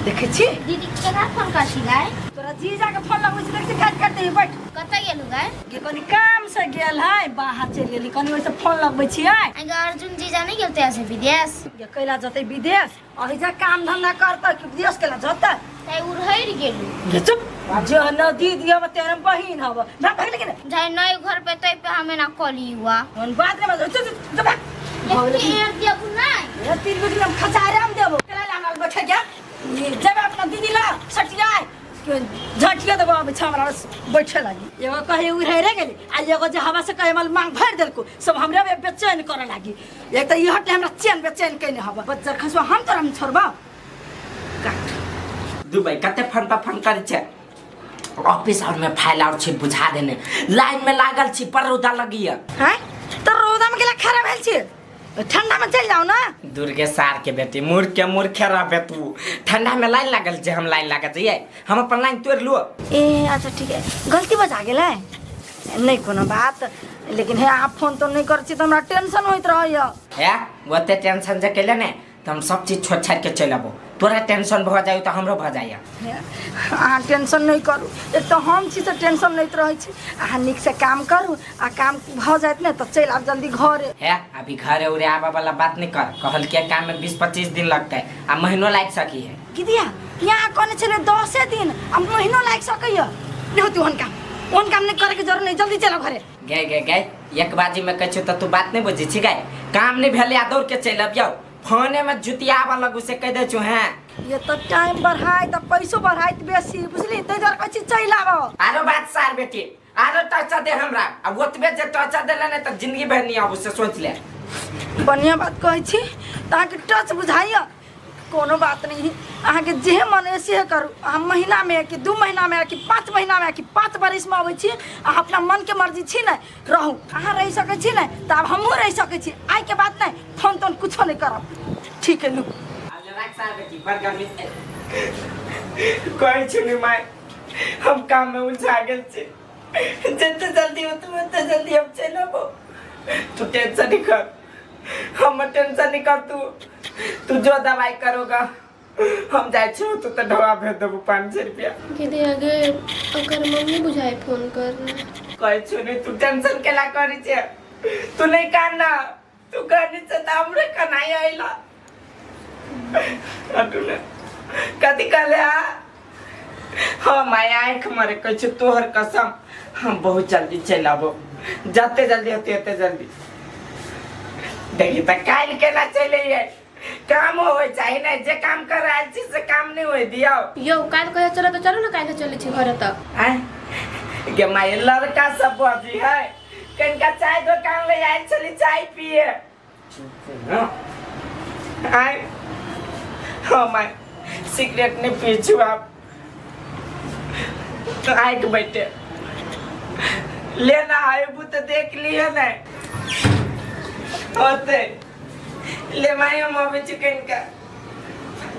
देखै छी दीदी केना फोन कर छी गाय? तोरा जीजा के फोन लगबै छी देखै छी काट काट दे बैठ। कतऽ गेलु गाय? गे कनी काम से गेल है बाहर चलि गेली कनी ओइसे फोन लगबै छियै। आइ अर्जुन जीजा नहीं गेल ते से विदेश? गे कैला जतै विदेश अहि जा काम धंधा करतै कि विदेश केला जतै? तै उड़हरि गेलु। गे चुप जे न दीदी हब तेरे बहिन हब ना भागले कि ने जाय नय घर पे तै पे हम एना कली हुआ मन बात रे चुप चुप चुप भाग। एक देबू नै ए तीन बिगड़ी हम खचाराम देबो केला हमरा बैठ गया जब अपना दीदी ला सटियाय झटिया देबो अब हमरा बैठे लागी। एगो कहे उड़े गेली आ एगो जे हवा से कहे माल मांग भरि देलको सब हमरा बेचैन करे लागी। एक त ई हटले हमरा चैन बेचैन केने हब बच्चा खसवा हम तोरा हम छोड़बा काट दुबई कते फोन पर फोन करै छै ऑफिस और में फाइल और छै बुझा देने लाइन में लागल छी पर रौदा लगिया। हैं त रौदा में गेला खड़ा भेल छी ठंडा में चल जाओ ना। दुर्गे सार के बेटी मूर्ख के मूर्ख रहबे तू ठंडा में लाइन लागल छै हम लाइन लागल छै हम अपन लाइन तोड़ लू। ए अच्छा ठीक है गलती बजा गेलै नहीं कोनो बात लेकिन हे अहाँ फोन तो नहीं करै छी त हमरा टेंशन होइत रहैया। हे ओते टेंशन जे केले ने त हम सब चीज छोड़ छाड़ के चलि आबो तोरा टेंशन भ जाय त हमरो भ जाय। अहाँ टेंशन नहीं करू एक तो हम छी से टेंशन लैत रहै छी अहाँ नीक से काम करू आ काम भ जायत ने त चलि आब जल्दी घरे। हे अभी घरे उरे आबे वाला बात नहीं कर कहल के काम में 20-25 दिन लगतै आ महीनो लागि सकी है। की दिया यहाँ कहने छलै 10 दिन आ महीनो लागि सकैया नहीं होती ओहन काम ओहन काम नहीं करे के जरूरत नहीं जल्दी चलो घरे। गए गए गए एक बाजी में कहै छियौ त तू बात नहीं बुझै छी गए काम नहीं भेलै आ दौड़ के चलि अबियौ फोने में जुतियाबऽ लगू से कहि दै छौ। हैं ये तो टाइम बढ़ाई त पैसो बढ़ाई बेसी बुझली तै दुआरे कहै छी चलि आबऽ। आरो बात सार बेटी आरो टर्चा दे हमरा आ ओतबे जे टर्चा देले ने त जिंदगी भरि नहीं आबू से सोच ले। बढ़िया बात कहै छी त अहाँके टच बुझाइया कोनो बात नहीं अहाँके जे मन है से करू अहाँ महीना में कि 2 महीना में कि 5 महीना में कि 5 बरिस में अबै छी अहाँ अपना मन के मर्जी छी ने रहू अहाँ रहि सकै छी ने त आब हमहूँ रहि सकै छी आइ के बात नहीं फोन तोन कुछो नहीं करब ठीक है लू। कहै छी नी my हम काम में उलझा गेल छी जते जल्दी होतै ओते जल्दी हम चलि आबो तू टेंशन नहीं कर हम टेंशन नहीं कर तू तू जो दवाई करोगा हम जाइ छी तू त ढवा भेज देबू 500 रुपया। दीदी आगे ओकर मम्मी बुझाई फोन कर कहै छी नी तू टेंशन केला करै छे तू नहीं कान तू कहनी छे त हमरे कनाई आइला अटू ने कथी कहले हा? हाँ my आँख मरे कहै छी तोहर कसम हम बहुत जल्दी चलि आबो जते जल्दी होते ओते जल्दी। देखी त काल्हि केना चलि अइयै काम होय चाही नहीं जे काम कर आयल छी से काम नहीं होय दियौ। यौ काल्हि कहिया चलो त चलू ने काल्हि चलै छी घरे तक। आँय गे माय लड़का सब बजी है कनिका चाय दोकान ले आयल छली चाय पिए आँय हाँ my cigarette नहीं पी छु आप आँख बैठे लेना आयबू तो देख लिहे नहीं होते ले माय हम अबै छी कनिका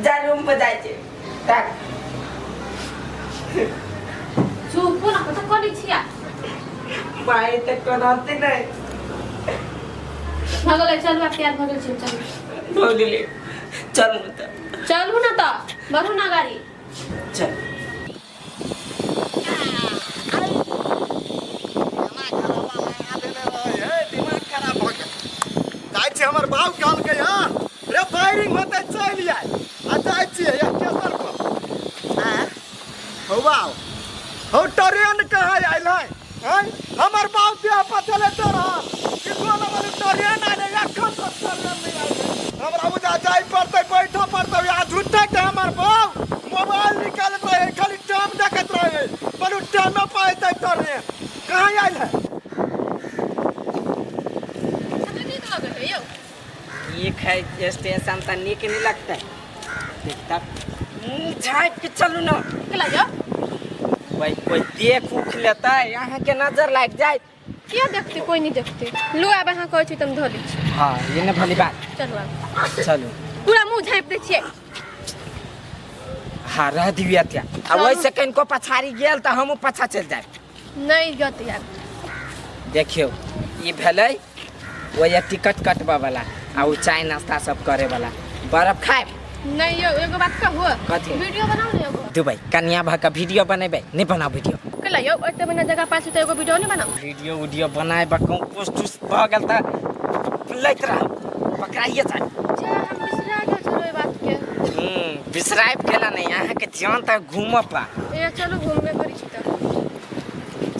जा रूम पर जाइ छी ताक चुप ना कत करै छिया माय त कोनाते नहीं भऽ गेलै चलू आब तैयार भऽ गेल छी चलू भऽ गेलै चलू त चलू ना त बढ़ू ना गाड़ी चल। दिमाग खराब भऽ गेल जाइ छी हमर बाप कहलकै हँ रे फायरिंग होतै चलि जाय आ जाइ छियै स्टेशन पर आँय हौ बाउ हौ ट्रेन कहाँ आयल है आँय हमर बाप देह पर चलैत रहल कि कोनो ट्रेन आयल एखन तक ट्रेन नहि आयल हमरा बुझा जाय पड़तै बैठऽ पड़तै आ झूठे के हमर बाप मोबाइल निकालैत रहै खाली टाइम देखैत रहै बोलू टाइमे पर अयतै ट्रेन कहाँ आयल है। स्टेशन तऽ नीक नहीं लगतै। तब मुँह झाँपि के चलू ना। केला यौ? भाई कोई देख उख लेतै, अहाँके नजर लागि जायत। किया देखते? कोई नहीं देखते। लो आब अहाँ कहै छी तऽ हम धऽ लै छी। हाँ, ये ने भली बात। चलू आब। चलू। पूरा मुँह झाँपि दै छियै। हाँ, रह दियौ एतऽ। आ ओहिसँ कनिको पछाड़ी गेल तऽ हमहूँ पाछा चलि जायब। नहीं जत यार। देखियौ, ई भेलै ओहि टिकट कटबऽ वाला आ ओ चाय नाश्ता सब करे वाला। बर्फ खायब? नहीं यौ, एगो बात कहू? कथी? वीडियो बनाउ ने एगो। दुबई कन्या भऽ कऽ वीडियो बनेबै? नहि बनाउ वीडियो। केला यौ, एते बढ़िया जगह पास छै तऽ एगो वीडियो नहि बनाउ? वीडियो उडियो बनाए कहूँ पोस्ट उस्ट भऽ गेल तऽ लैत रहब, पकड़ाइए जायब। जा, हम बिसरा गेल छलहुँ एहि बात के। बिसराबि गेला नहि, अहाँके ध्यान तऽ घूमऽ पा। ए चलू, घूमबे करै छी तऽ।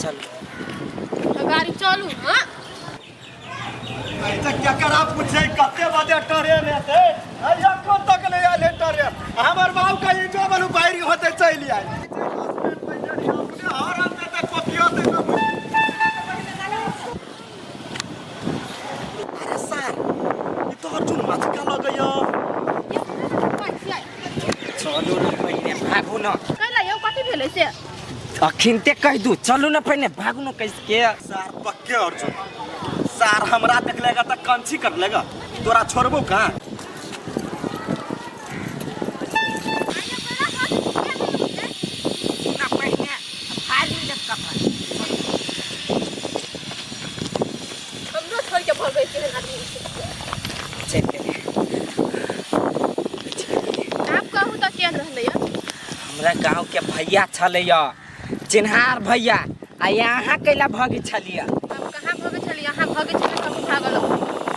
चलू। तऽ गाड़ी चलू। हाँ, ऐसा केकरा पूछे कते बजे ट्रेन हेतै? एखन तक नहि आयल है ट्रेन। हमर बाप कहीं जो बनू बाहरी होते चलि आयल। अपने हॉर्न देतै, कोपियो देतै। अरे सर, ई तो अर्जुन माछका लगैया। चलू ने पहिने, भागू न। कैला यौ, कथी भेलै से? अखिनते कहि दू, चलू ने पहिने, भागू न कैस के। सार पक्के अर्जुन सार हमरा देख लेगा तऽ कंछी कर लेगा। तोरा छोड़बो कहाँ? ना पहिने फाड़ि लेब कपड़ा। हमरो छोड़ि के भगै केहन आदमी छै। चलि गेलै। आब कहू तऽ केहन रहलै यौ? हमरा गाँव के भैया छलैया, चिन्हार भैया। आ यहाँ कैला भगै छलियै? हम कहाँ भगै छलियै? अहाँ भगै छलियै तऽ हम भागलहुँ।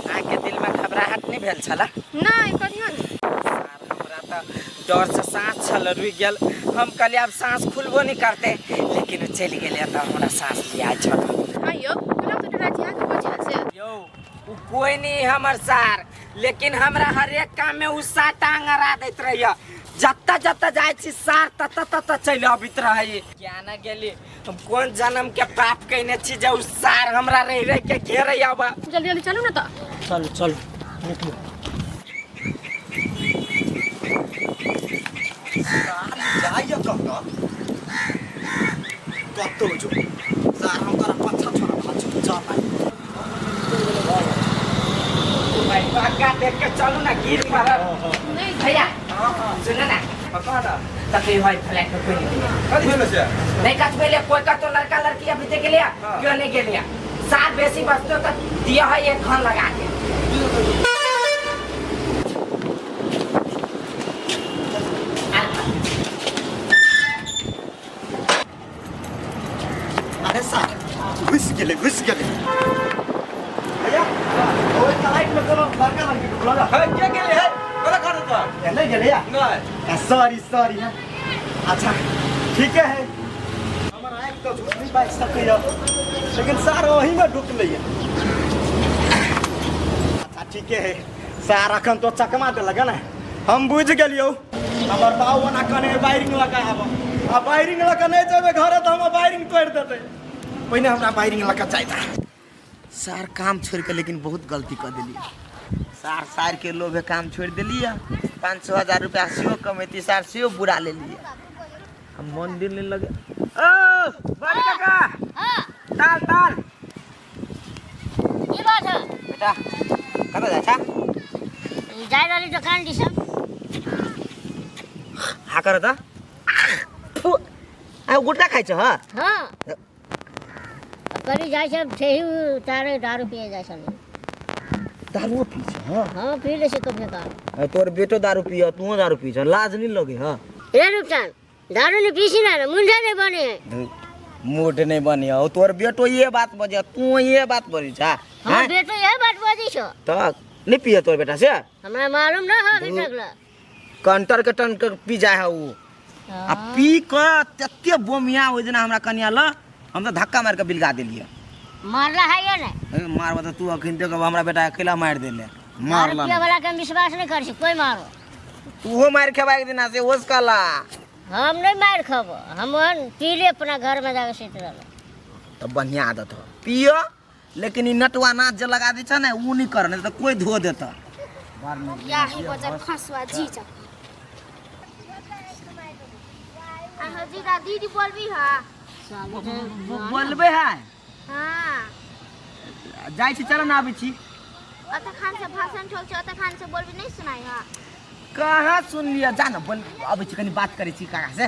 अहाँके दिलमे घबराहट नहि भेल छलै? नहि, कहियो नहि। सार, हमरा तऽ डरसँ साँस छल रुकि गेल। हम कहलियै आब साँस खुलबो नहि करतै, लेकिन ओ चलि गेलै तऽ हमरा साँस लिया छल। हाँ यौ, केना तऽ डरा छी अहाँके कोइ छल से? यौ, उ कोई नहीं हमर सार, लेकिन हमरा हरेक काम में उ सार टांग अड़ा दैत रहैया। जतऽ जतऽ जाइ छी सार ततऽ ततऽ चलि अबैत रहै। क्या न गेली, हम कोन जन्म के पाप कयने छी जे उ सार हमरा रहि रहि के घेरै आब। जल्दी जल्दी चलू ने तऽ। चलू चलू, निकलू। जाइए कतऽ कतौ जो सार, हम तोरा पाछा छोड़ा वाला छौ। चल आइ। भाई, पक्का देख के चलू ना, गिर पड़ल। नहीं। भैया, सुनो ना। तकलीफ है फ्लैट में कोई नहीं गेलिया। कथी भेलो से? नहीं कथ भेले, कोई कतो लड़का लड़की अभी देख लिया, क्यों नहीं गेलिया। साथ बेसी बचतो तो दिया है एक खन लगा के। अरे सार घुस गेलै, घुस गेलै। भैया, ओहि फ्लाइट में कोनो लड़का लड़की ढुकल? है के गेलै है? कला कर तो नहीं गेलै या? नहीं। Sorry sorry. है अच्छा, ठीक है। हमर आँखि तऽ झूठ नहीं बाजि सकैया, लेकिन सार ओही में ढुकलै। अच्छा, ठीके है। सार अखन तो चकमा देलक ने, हम बुझि गेलियौ। हमर बाबू ओना कहने वायरिंग लऽ कऽ आबऽ, आ वायरिंग लऽ कऽ नहि जेबै घरे तऽ हमर वायरिंग तोड़ि देतै। पहिने हमरा वायरिंग लऽ कऽ चाही। सार काम छोड़ के लेकिन बहुत गलती कर दिलियै सार। सार के लोभे काम छोड़ दिलियै। 500 1000 रुपया सेहो कमेती सार, सेहो बुरा लेलियै। हम मन दिल नहीं लगे। ओ बड़ी काका। हाँ। ताल ताल। की बात है? बेटा, कतऽ जाइ छा? जाइ रहली दोकान दिसन। हा कर त आ गुटखा खाइ छ? हाँ। हाँ, करी जाइ छै ठेही उतारे, दारू पिए जाइ छली। दारूओ पी छ? हाँ। हाँ, पी लै छै कभी काल। तोर बेटो दारू पिय, तुहो दारू पी छ, लाज नहीं लगे? हाँ। रे रूपचान, दारू नहीं पीसी ना मुंडा नहीं बने है। मूड नहीं बने हो। तोर बेटो ये बात बजे, तू ये बात बोली छा? हमर बेटो यही बात बजै छौ। त नहीं पिए तोर बेटा से? हमरा मालूम न है अभी तक ला। कंटर के टन के पी जाए है उ। आ पी के तते बोमिया ओहि दिना हमरा कनिया ल, हम तो धक्का मार के बिलगा देलियै। मारला है या नहीं? ए, मारबा त तू अखन देख, हमरा बेटा अकेला मारि देले। दारू मारला पिए वाला के हम विश्वास नहीं कर छी, कोई मारो। तूहो मारि खेबा एक दिना से ओस कला। हम नहीं मार खबो, हम ओहन पी ले अपना घर में जाके सुति रहलो। तो बढ़िया आदत हो, पियो, लेकिन ई नटुआ नाच जे लगा दै छ ने, उ नहीं कर, नहीं तो कोई धो देता। बड़ नीक या ही बजर खसुआ जीजा अहाँ जीजा दीदी बोलबी हा बोलबे है हाँ जाइ छी चल ना आबै छी अत खान से भाषण ठोक छै अत खान से बोलबी नहीं सुनाई हा कहाँ सुन लिअ जा न बोल अबै छी कनी बात करै छी काका से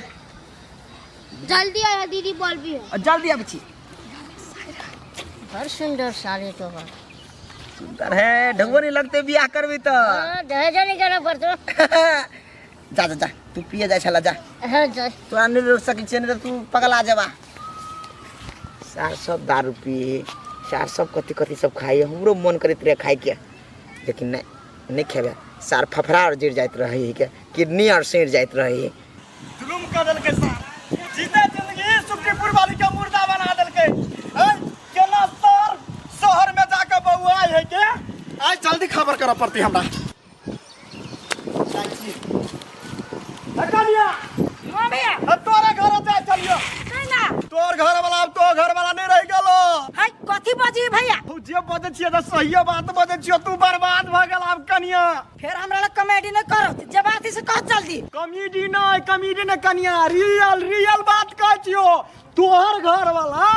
जल्दी आया दीदी बोलबी है जल्दी आबै छी बड़ सुंदर साड़ी तोहर सुंदर है ढंगो नहीं लगते बियाह करबी तो दहेज नहीं करना पड़तो जा जा जा तू पिए जाइ छला जा हाँ जा तोरा नहीं रोक सकै छियै नहीं तऽ तू पगला जेबा सार सब दारू पिए सार सब कथी कथी सब खाइए हमरो मन करैत रहे खाइके लेकिन नहीं नहीं खेबै सार फफड़ा और जरि जाइत रहै के किडनी और सड़ि जाइत रहै जुलुम कऽ देलकै सार जीते जिंदगी सुखीपुर वाली के मुर्दा बना देलकै हैं? केना सर शहर में जाके बउआई है के आज जल्दी खबर करऽ पड़ती हमरा जाइ छी। हे कनिया हाँ भैया अब तोरे घर जाय चलियो नहीं ना तोर घर वाला अब तो घर वाला नहीं रह गेलो है कथी बजी भैया तू जे बजै छियै तऽ सहिए बात बजै छियै तू बर्बाद भऽ गेल आब कनिया फिर हमरा लग कॉमेडी नहीं करो जे बात है से कह जल्दी कॉमेडी नहीं कॉमेडी नहीं कनिया रियल रियल बात कहै छियो तोहर घर वाला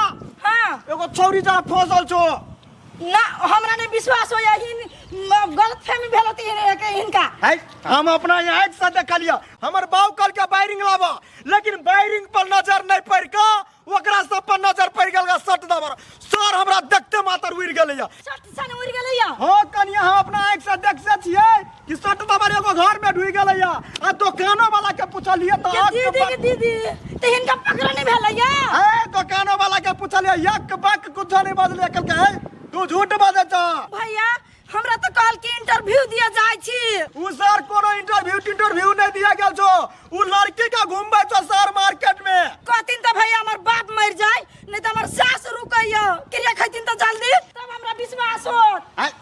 हाँ एगो छौरी जरा फंसल छो ना हमरा नहीं विश्वास हो इन गलत फहमी भेल होती इनका है हम अपना आँखि से देखलियै हमर बाप कहलकै बायरिंग लाबऽ लेकिन बायरिंग पर नजर नहीं पड़ि कऽ ओकरा सब पर नजर पड़ि गेल सट दबर सर हमरा देखते मातर उड़ि गेलैया सट सन उड़ गेलैया हाँ कनिया हम अपना आँखि से देख से छियै कि सट दबर एगो घर में ढुकि गेलैया आ दोकानो वाला के पुछलियै तऽ के आँख दीदी के दीदी ते हिनका पकड़ नहीं भेलैया ए दोकानो वाला के पुछलियै यक बक कुछो नहीं बजलै कहलकै है तू झूठ बजै छ भैया हमरा तो कहल कि इंटरव्यू दिया जाय छी उ सर कोनो इंटरव्यू इंटरव्यू नहीं दिया गेल छो उ लड़की के घुमबै छो सर मार्केट में कहथिन तो भैया हमर बाप मर जाय नहीं तो हमर सास रुकैया क्रिया खैथिन तो जल्दी तब हमरा विश्वास होत आय,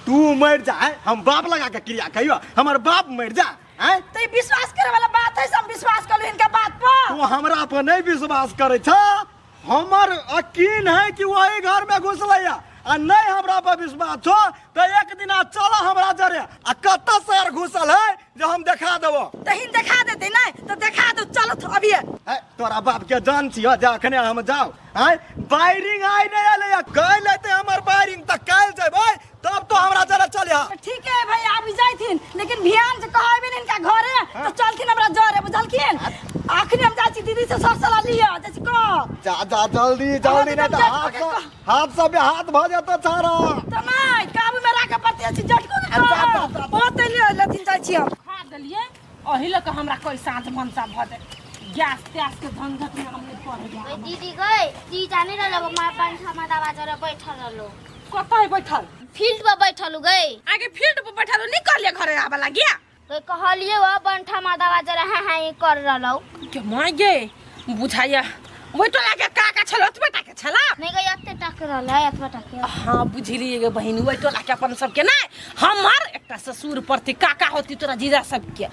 तू मर जाए हम बाप लगा के क्रिया कहियो हमर बाप मर जा आय तो ई विश्वास करे वाला बात है से हम विश्वास कर इनका बात पर तू हमरा पर नहीं विश्वास करे छ हमर यकीन है कि वही घर में घुसलैया आ नहीं हमरा पर विश्वास छो तो एक दिन आ चल हमरा जरे आ कत सर घुसल है जे हम देखा देबो तहिन देखा देते नहीं तो देखा दो चलो तो अभी है तोरा बाप के जान छियो जे अखने हम जाओ आय बायरिंग आइ नहीं एलै काल्हि एतै हमर बायरिंग तऽ काल्हि जेबै तब तो हमरा जरे चलिह ठीक है भाई अभी जाइथिन लेकिन भियान से कहबे ने इनका घरे तो चलथिन हमरा जरे बुझलखिन आखिर हम जाइ छी दीदी से सर सलाह लिअ जाइ छी कह जा जा जल्दी जल्दी नहीं तऽ हाथ से हाथ से बेहाथ भऽ जेतौ छाड़ा तऽ नहि काबू में राखे पड़ते अछि जटको के कह बहुत लिअ लेथिन जाइ छी हम खा देलियै एहि लऽ कऽ हमरा कोइ साँझ भनसा भऽ जाय गैस तैस के झंझट में हम नहीं पड़ गया दीदी गई दी जाने रहलो मार पंखा में दबा जरा बैठल रहलो कतऽ है बैठल फील्ड पर बैठल गई आगे फील्ड पर बैठल नहीं कहलिए घरे आबे लागिया गई कहलिए वो बंठा में दबा जरा हां हां कर रहलो के माय गे बुझाइया ओहि टोला के काका छल ओतबे टा के छला नहीं गई एते टक रहल है एतबा टक हाँ बुझलिए गे बहिन ओहि टोला के अपन सबके नहीं हमर एकटा ससुर प्रति काका होती तोरा जीजा सबके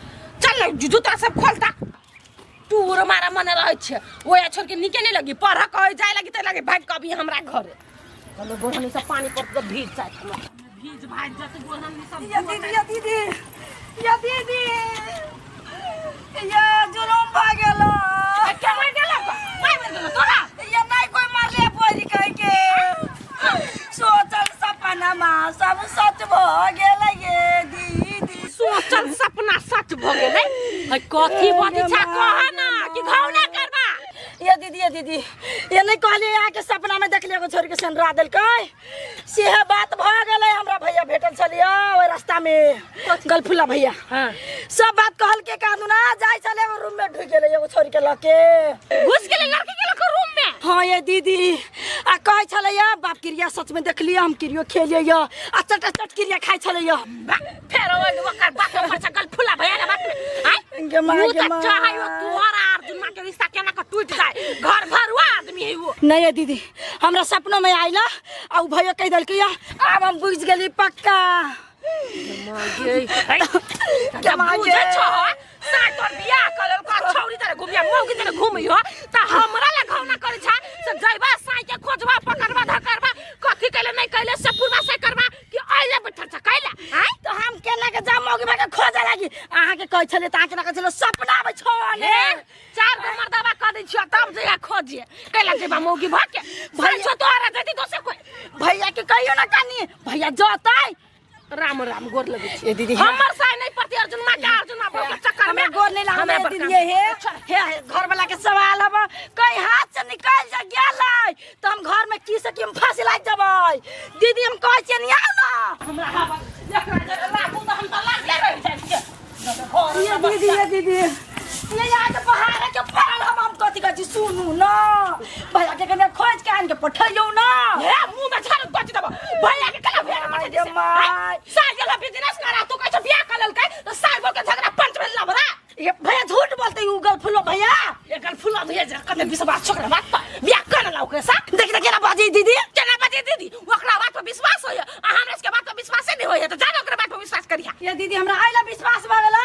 चल ने जूता सब खोलता टूर मारा मने रहै छै ओया छोड़ के नीके नहीं लगी पढ़ कहे जाए लगी ते लगी भाग कभी हमरा घरे कहलो गोरहनी सब पानी पर तो भीज जाए हमरा भीज भाग जात गोरहनी सब या दीदी या दीदी या दीदी या जुलुम भऽ गेल के मार गेलो मार गेलो तोरा या नहीं कोई मारले पोरी कह के सोचल सपना मा सब सच भऽ गेल ये दीदी सोचल सपना सच भऽ गेलै है कथी बदी छा कह ना कि घाव ना करबा ये दीदी ये दीदी ये नहीं कहलिए अहाँके सपना में देखलिए एगो छोरी के सेंडरा देलकै सेहे बात भऽ गेलै हमरा भैया भेटल छलियै ओहि रास्ता में गलफुला भैया हाँ। सब बात कहलके कानूना जाइ छलै एगो रूम में ढुकि गेलै एगो छोरी के लऽ के घुस गेलै लड़की के लऽ के रूम में हाँ ये दीदी आ कहै छलै या बाप क्रिया सच में देखलियै हम क्रियो खेलियै या आ चट चट क्रिया खाइ छलै या फेर ओइ ओकर बाप पर से गलफुला भैया रे बाप आय गे माँ, उ गे त माँ। चाहै हो तोहर अर्जुन के रिश्ता केना के टूट जाए घर भरुआ आदमी है वो नहीं ये दीदी हमरा सपनो में आइला आ उ भैया कहि देलकै या आब हम बुझि गेली पक्का के बुझै छो साइ तोर बियाह कर लेलको छौरी तोरे घुमिया मौगी तोरे घुमियो त हमरा ला घौना करै छा से जइबा साइ के खोजबा पकड़बा धकड़बा कथी कैले नहीं कैले से पूर्वा से करबा कि अइले बैठल छ कैले आय तो हम केना के जाम मौगी भाई के खोजे लागी अहाँ के कहै छलियै तऽ अहाँ केना कहै छलियै सपना आबै छौ ने चार गो मर्दबा कह दै छियो तब जइया खोजे कैला जेबा मौगी भ के भैया छो तोरा जति दोसर कोई भैया के कहियो ना कनी भैया जतै राम राम गोर लगै छी ए दीदी हमर साय नहीं पड़ती अर्जुन माँ के अर्जुन माँ के चक्कर में हमरा गोर नहीं हमरा लागल बड़का- दीदी हे हे घर वाला के सवाल हब कहीं हाथ से निकल जा गेलै तो हम घर में की से की हम फांसी लाग जबै दीदी हम कहै छियै नहीं आउ ना हमरा हवा एकरा जे लागू तऽ हम तऽ लागे रहि जाइ छियै ये दीदी ये दीदी ये यहाँ के पहाड़ के पड़ल हम हम कथी कहै छी सुनू ना भैया के कने खोज के आन के पठैयौ ना हे मुंह में झाड़ू बच देबो भैया के कला भेड़ मत गे my. साल गेला बिजनेस करा तू कहै छ बियाह कर लेलकै तऽ साल भर के झगड़ा पंच भेल लबरा ये भैया झूठ बोलते उ गल फुलो भैया एकर फुला भैया जे कते विश्वास छोकरा बात पर बियाह कर लाउ के सा देख देख केना बाजी दीदी केना बाजे दीदी ओकरा बात पर विश्वास होइए आ हमरा सबके बात पर विश्वासे नहीं होइए तऽ जानो ओकरा बात पर विश्वास करिहा ये दीदी हमरा आइला विश्वास भऽ गेला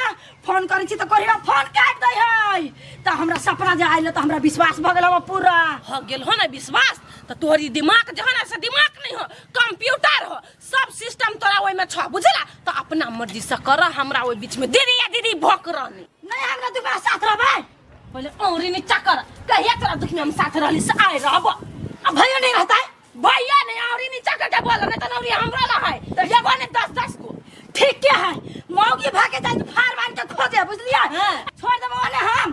फोन करै छी तऽ कहियो फोन काटि दै है तऽ हमरा सपना जे आइल तऽ हमरा विश्वास भऽ गेल पूरा हो गेल हो ना विश्वास तऽ तोहरी दिमाग जे हो ना से दिमाग नहीं हो कंप्यूटर हो सब सिस्टम तोरा ओहिमे छ बुझला तऽ अपना मर्जी से कर हमरा ओहि बीच में दीदी या दीदी भोक रहनी नहीं हमरा दुख साथ रहबै पहिले औरी नीचा कर कहिया तोरा दुख में हम साथ रहली से आए रहब आ भैया नहीं रहता है भैया नहीं औरी नीचा करके बोल नहीं तो औरी हमरा ला है तो एगो ने 10 10 गो ठीक के है मौगी भागे जाए फार बांध के खोजे बुझलियै हाँ। छोड़ देबो ओने हम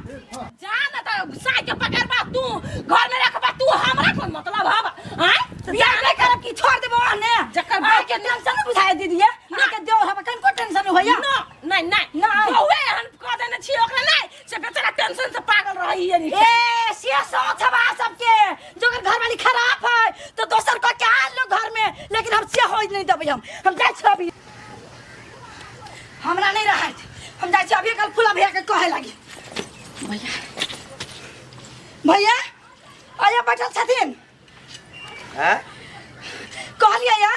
जा ना तो साय के पकड़बा तू घर में रखबा तू हमरा कोन मतलब हब आय बियाह नहीं करब कि छोड़ देबो ओने जकर भाई के टेंशन नहीं बुझाए दीदी ना के देव हब कनको टेंशन नहीं होइया ना नहीं नहीं नहीं। बहुए एहन कह देने छी ओकरा नहीं से बेचारा टेंशन से पागल रही है ए से सोच हवा सबके जो अगर घर वाली खराब है तो दोसर को क्या आन लो घर में लेकिन हम से होई नहीं देबै हम जाइ छी अभी हमरा नहीं रहत हम जाइ छी अभी कल फूला भैया के कहे लागी भैया भैया आया बैठल छथिन हैं कहलियै या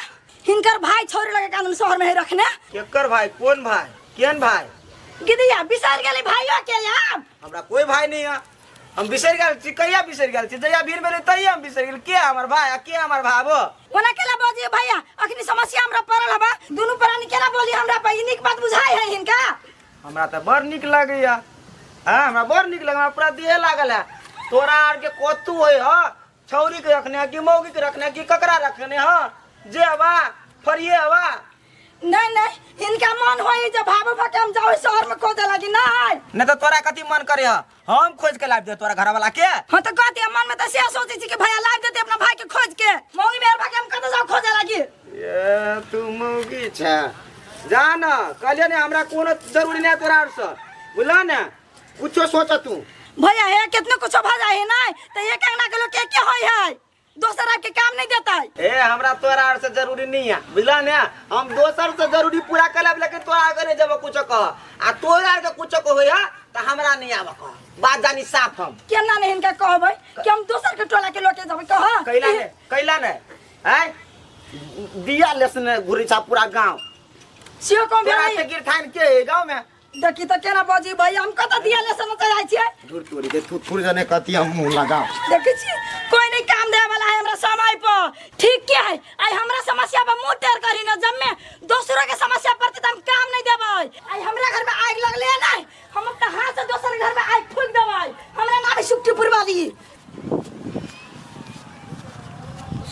हिनकर भाई छोड़े लगे कानून शहर में है रखने केकर भाई कौन भाई केहन भाई गिदिया बिसर गेली भाइयो के या हमरा कोई भाई नहीं है हम बिसरि गेल छी कहिया बिसरि गेल छी जहिया भीड़ भेलै तहिया हम बिसरि गेल के हमर भाई आ के हमर भाबो ओना केला बजिए भैया अखनी समस्या हमरा पड़ल हबा दुनू प्राणी केना बोली हमरा पर ई नीक बात बुझाइ है हिनका हमरा तऽ बड़ नीक लगैया हाँ हमरा बड़ नीक लगैया हमरा पूरा देह लागल है तोरा आरके कतू होइ ह छौरी के रखने कि मौगी के रखने कि ककरा रखने ह जे हवा फरिये हवा नहीं नहीं हिनका मन होई जे भाबो भके हम जाओ शहर में खोजे लागी नहीं नहीं तो तोरा कथी मन करे ह हम खोज के लाबि दे तोरा घर वाला के हाँ तो कहती है मन में तो से सोचे छी कि भैया लाइब देते अपना भाई के खोज के मौगी मेहर भाके हम कतऽ जाओ खोजे लागी ए तू मौगी छे जा न कहलिए ने हमरा कोनो जरूरी नहीं तोरा आर से बुझला ने कुछो सोच तू भैया हे कितनो कुछो भऽ जाए है नहीं तो एक अंगना के लोग के के होई है दोसर आके काम नहीं देता है ए हमरा तोरा आर से जरूरी नहीं है बुझला ने हम दोसर से जरूरी पूरा कर लेब लेकिन तोरा आगे नहीं जब कुछो कह आ तोरा आर के कुछो कहो है तो हमरा नहीं आब कह बात जानी साफ हम केना नहीं हिनका कहबै कि हम दोसर के टोला के लोग के जबै कह कैला ने कैला ने आय दिया लेसने घुरी छा पूरा गांव सियो कम तोरा भेलै से गिरथान के है गांव में देखी तऽ केना बजी भैया हम कतऽ दिया लेसन चल जाइ छियै दूर तोरी के थू थूर जने कथी हम मुंह लगाओ देखै छी कोई नहीं काम दे वाला है हमरा समय पर ठीक के है आई हमरा समस्या पर मुंह टेर करी न जम्मे दोसरो के समस्या पर त हम काम नहीं देबै आई हमरा घर में आग लगले है नहीं हम अपना हाथ से दोसर घर में आग फूक देबै हमरा नाम है सुखटीपुर वाली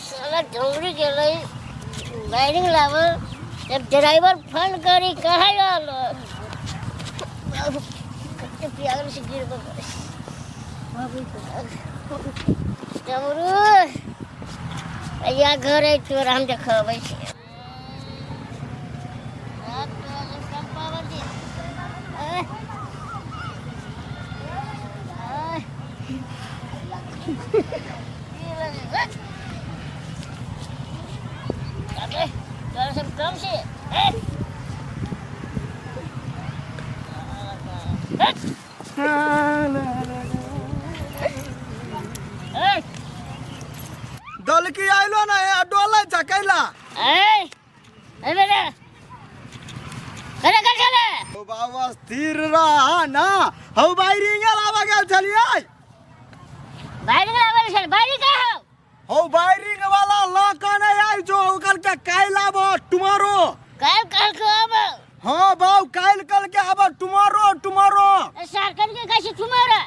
साला डोंगरी गेलै वायरिंग लावल जब ड्राइवर फोन करी कहाँ रहल बाबू कते पियागल से गिर गए बाबू डमरू अया घर है तोरा हम देखबै छी कम से दलकी आइलो ना ए डोलै छ कैला ए ए बेटा करे कर चले ओ बाबा स्थिर रह ना हौ बायरिंग लावा गेल छलियै बाहर लावल छल बाहर का हो हौ बायरिंग वाला ल कने आइ जो ओकर के काल्हि आबो टुमारो काल काल को अब हाँ बाऊ काल्हि कल के आब टुमारो टुमारो। सर कल के कैसे टुमारो?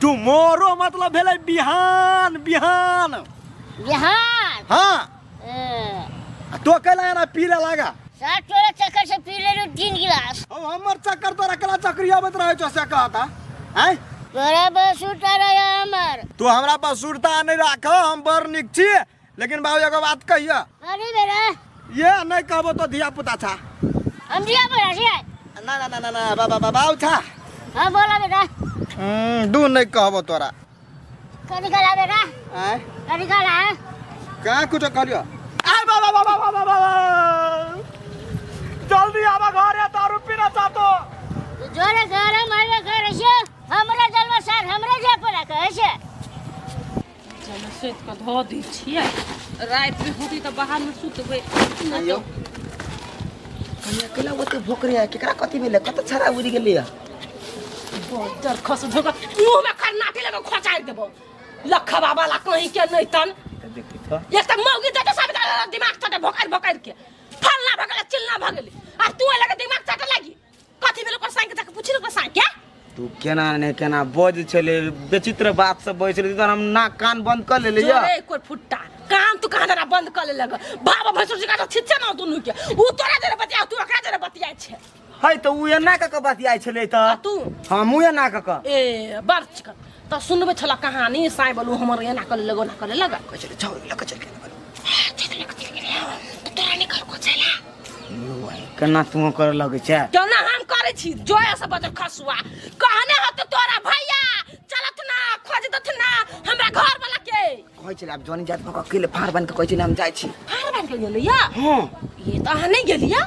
टुमारो मतलब भेलै बिहान बिहान। बिहान? हाँ। आ तो कैला एना पी ले लागा? सर तोरा चक्कर से पी लेलु 3 गिलास। हौ हमर चक्कर तोरा केला चक्री आबैत रहै छौ से कहता आँय? तोरा बस उठा रहे हमर। तू हमरा पर सुरता नहीं राख, हम बड़ निक छी, लेकिन बाबू एगो बात कहिया। अरे बेटा। ये नहीं कहबो तो धिया पुता छा। हम धिया पुता छियै। ना ना ना ना ना बाबा बाबा छा। हां बोला बेटा। दू नहीं कहबो तोरा। कथी कहला बेटा? आँय? कथी कहला? कहाँ कुछो कहलियो? आय बाबा बाबा बाबा बाबा जल्दी आवा घरे दारू पीना चाहतो। जोरे गरम आवे करे छे हमरा जलवा सर हमरा जे पड़ा कहे छे। चलो सुत के धो दी छियै, राति में होती त बाहर में सुतबै। आयो कनिया केला ओते भोकरे है केकरा कथि भेलै कत छड़ा उड़ि गेलै? बजर खस धोका मुंह में करनाटी लगा खोचाइ देबो लखा बाबा ला कहीं के नहीं तन। देखी त एक त मौगी दे सब दिमाग चटे भोकर भोकर के फलना भगले चिल्ला भगले आ तू लगे दिमाग चटे लागी कथि भेल ओकर संग जाके पुछि ओकर संग के तू केना ने केना बज छले विचित्र बात सब बज छले तहन हम नाक कान बंद कर लेले या। जोरे कोई फुट्टा कान तू कहां जरा बंद कर ले लग बाबा भैंसुर जी का छिच्छे ना दुनू के उ तोरा जरे बतिया तू ओकरा जरे बतिया छे। है त उ एना क के बतियाइ छले त आ तू? हम उ एना क के। ए बर्च कर त सुनबे छला कहानी साई बोलू हमर एना कर लगो ना कर लगा कहै छले छौ लक चल के चल लक चल के त तोरा नहीं कर को छला केना तू कर लगै छै? केना हम करै छी जोया से बजर खसुआ कहने होते तोरा भैया चलत ना खोज दत ना हमरा घर वाला के कहै छले आब जनी जात भक अकेले फाड़ बन के कहै छले हम जाइ छी। फाड़ बन के गेलिया? हां। ये त अहाँ नहीं गेलिया?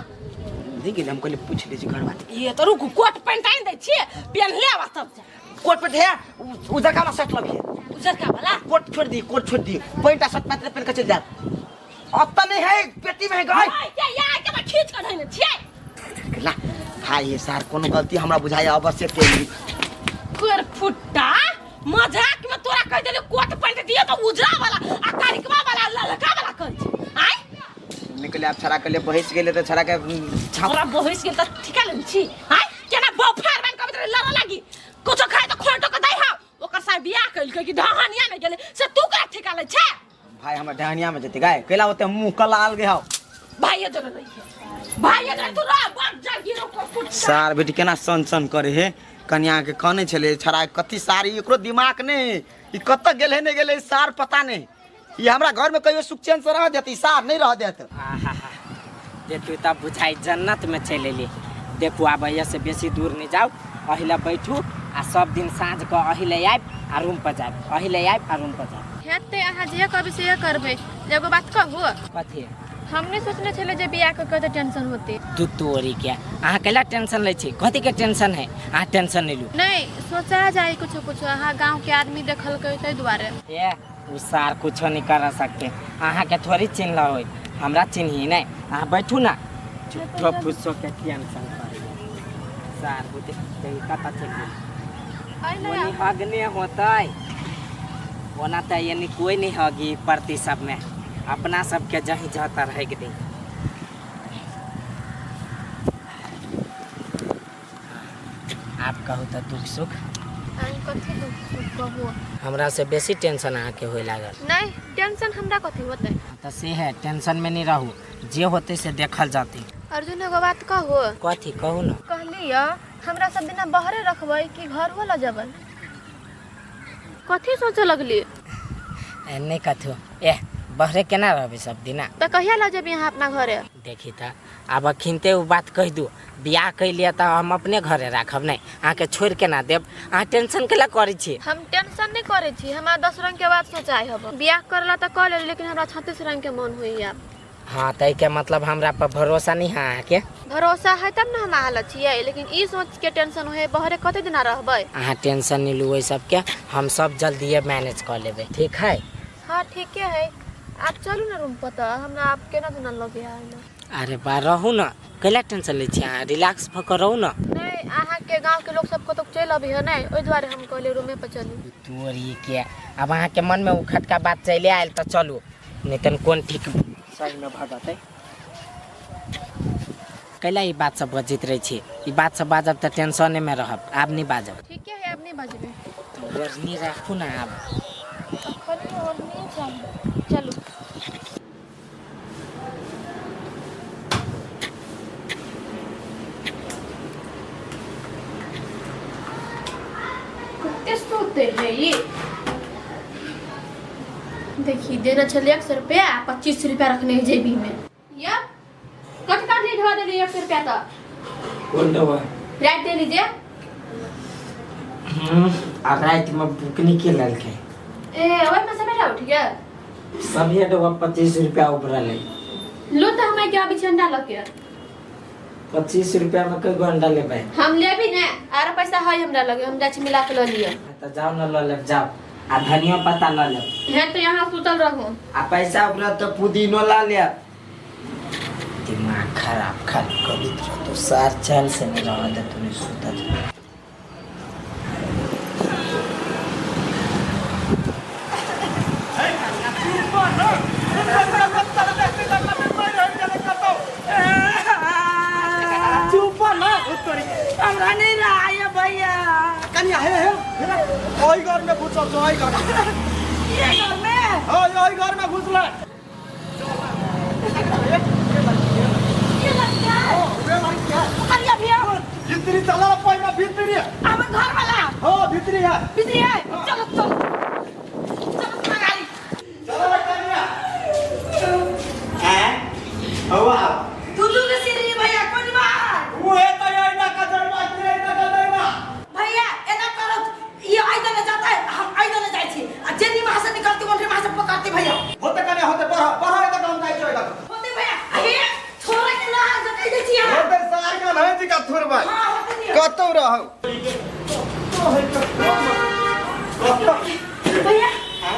नहीं गेलिया, हम कहले पूछ ले छी घर वाला। ये त रुकू कोट पैंट आनि दै छी पेन्ह ले आबा तब जा। कोट पैंट है उजरका वाला शर्ट लबिहे। उजरका वाला? कोट छोड़ दी, कोट छोड़ दी, पैंट आ शर्ट मात्र पेन के चल जा। अत्ता नहीं है पेटी में है गाय। के या के बा खींच के धइने छियै। ला भाई ये सार कोनो गलती हमरा बुझाय अवश्य के। कोर फुट्टा मजाक में तोरा कह देले कोट पैंट दिए त उजरा वाला आ कारिकवा वाला ललका वाला कहै छै। आय निकले आप छड़ा के ले बहिस गेले त छड़ा के छापरा बहिस गेल त ठिका लेन छी। आय केना बफार बन कबे लड़ लागी कुछो खाय त खोटो के दै हा ओकर साथ बियाह कइलकै कि ढहनिया में गेले से तू का ठिका ले छै? भाई हमर ढहनिया में जते गाय केला ओते मुंह कलाल गे हाउ। भाई ये जरे रही भाई ये जरे तू रह बड़ जगी रो फुट। सार बेटी केना सन सन करे हे कन्या के कहने छले छड़ा कथी सारी एकरो दिमाग ने ई कत गेले ने गेले सार पता नहीं। ई हमरा घर में कहियो सुख चैन से रह देत ई सार नहीं रह देत। देखियो तब बुझाई जन्नत में चल एली। देखू आब एहिया से बेसी दूर नहीं जाओ, अहिले बैठू आ सब दिन साँझ के अहिले आबि आ रूम पर जायब, अहिले आबि आ रूम पर जायब। हेतै अहाँ जे कहबै से करबै। एगो बात कहू? कथी? हम नहीं सोचने छले जे बियाह के कते टेंशन होते। तू तोरी के अहाँ कैला टेंशन लै छी? कथी के टेंशन है? अहाँ टेंशन नहीं लू। नहीं सोचा जाए कुछो कुछो, अहाँ गांव के आदमी देखलकै ताहि दुआरे। ए उ सार कुछो नहीं कर सकते, अहाँ के थोड़ी चिन्हला होय, हमरा चिन्ही नहीं। अहाँ बैठू ना झूठो फूसो के टेंशन करी सार बुते कता चलि गेल। ओनी हगने होतै ओना त यानी कोई नहीं हगी प्रति सब में, अपना सबके जही जहता रह के दे। आप कहू त दुख सुख? कथी दुख सुख कहू? हमरा से बेसी टेंशन अहाँ के होय लागल। नहीं टेंशन हमरा कथी होतै? त से है टेंशन में नहीं रहू, जे होते से देखल जाते। अर्जुन एगो बात कहू? कथी कहू ना? कहली हमरा सब दिना बाहरे रखबै कि घर वाला जबै? कथी सोचे लगली? नहीं कथू, ए बहरे केना रहबै सब दिना? त कहिया ल जेबी अहाँ अपना घरे? देखी त आब अखिनते उ बात कहि दू, बियाह कैलिए त हम अपने घरे राखब नहीं, अहाँके छोड़ के ना देब। अहाँ टेंशन केला करै छी? हम टेंशन नहीं करै छी, हमरा 10 रंग के बात सोचाइ हब। बियाह करला त कह लेली, लेकिन हमरा 36 रंग के मन होइया। हाँ त के मतलब हमरा पर भरोसा नहीं है अहाँके? भरोसा है तब ना हम आल छियै, लेकिन ई सोच के टेंशन होय बहरे कते दिना रहबै। अहाँ टेंशन नहीं लू ओहि सबके, हम सब जल्दिए मैनेज कऽ लेबै, ठीक है? हाँ ठीके है। आप चलू ना रूम पर त हमरा आप केना दुना लगे है ना। अरे बा रहू ना, कैला टेंशन लै छी अहाँ? रिलैक्स भऽ कऽ रहू ना। नहीं अहाँ के गांव के लोग सब कतौ चलि अबी है नहीं, ओहि दुआरे हम कहलियै रूमे पर चलू। तोरी के अब अहाँ के मन में उ खटका बात चलि आयल त चलू, नहीं तन कोन ठीक सही में भऽ जेतै। कैला ई बात सब बजैत रहै छी? ई बात सब बाजब तऽ टेंशने में रहब। आब नहीं बाजब। ठीक है, आब नहीं बजबे। तऽ ओढ़नी राखू ना आब। अखन ओढ़नी चाही। चलू। कते सोते है ये। देखी देना छलै 100 रुपया, 25 रुपया रखने है जेबी में। या कट काट ली ढवा देली 100 रुपया तो। कोन डबा? रात दे लीजिए। आ रात में बुकनी के ललकै? ए ओए में सवेरा उठ गया। सभे डबा 25 रुपया उभरल है। लो तो हमें क्या अभी अंडा लके। 25 रुपया में कई गो अंडा लेबै? हम लेबी ने, आर पैसा है हमरा लगे, हम जाइ छी मिला के ल लिअ। तऽ जाउ ने लऽ लेब, जाउ। आ धनिया पत्ता लऽ लेब। हे तो यहाँ सुतल रहू। आ पैसा उपलब्ध तऽ पुदीनो लऽ लेब। दिमाग खराब खाली करैत रहतो सार, चैन से नहीं रह देतो, नहीं सुतत। चुप ना, हमरा नहीं रहा है भैया। कनिया, हे हे हे, ओहि घर में घुसल छौ, ओहि घर। ये घर में? हाँ, ओहि घर में घुसलै। ये लड़का है? कनिया भैया, भीतरी चला पहिला, भीतरी। अब घर वाला? हाँ, भीतरी है। भीतरी है, चलो चलो चलो गाड़ी। चला कनिया। हैं हवा दुदू के सीढ़ी भैया, कोन बात? उहे त एना कजरवा के, एना कजरवा। भैया एना करो, ये आई दने जाता है, हम आई दने जाइ छी, आ जेनी वहां से निकलती ओनरे वहां से पकड़ती भैया। होते कनिया, होते, बढ़ बढ़, एता हम जाइ छियै एता। होते भैया, हे छोरा के ना से कह दै छी अहाँ। होते सार के नहीं जी का थोरबा। हां, होते दियो। कतौ रहौ। भैया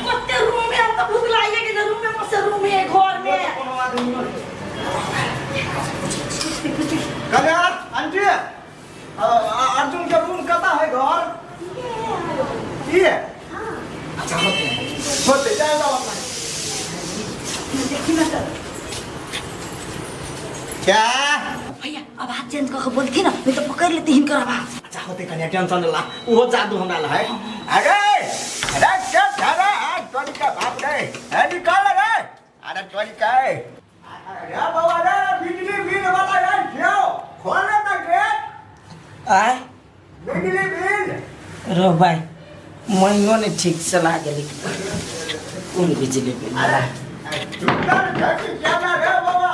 कते रूम में हम तो भूत लाइए के रूम में, मस्त रूम है घर में। कन्या आंटी, अर्जुन के रूम कता है घर? ई है? अच्छा, होते होते, जाओ जाओ अपना। देखी ना सर। क्या? भैया आवाज चेंज करके बोलती ना, नहीं तो पकड़ लेती हिनकर आवाज। अच्छा होते कन्या, टेंशन ला, उहो जादू हमरा ला है। अरे अरे क्या अरे तोरी का बाप रे, ए निकाल रे, अरे तोरी का है। अरे बाबा रे, बिजली बिल वाला यार क्यों खोल ना गेट? आय? बिजली बिल। रो भाई, महीनो ने ठीक से लागल। कोन बिजली बिल? अरे चुपचाप घर क्या ना रे बाबा।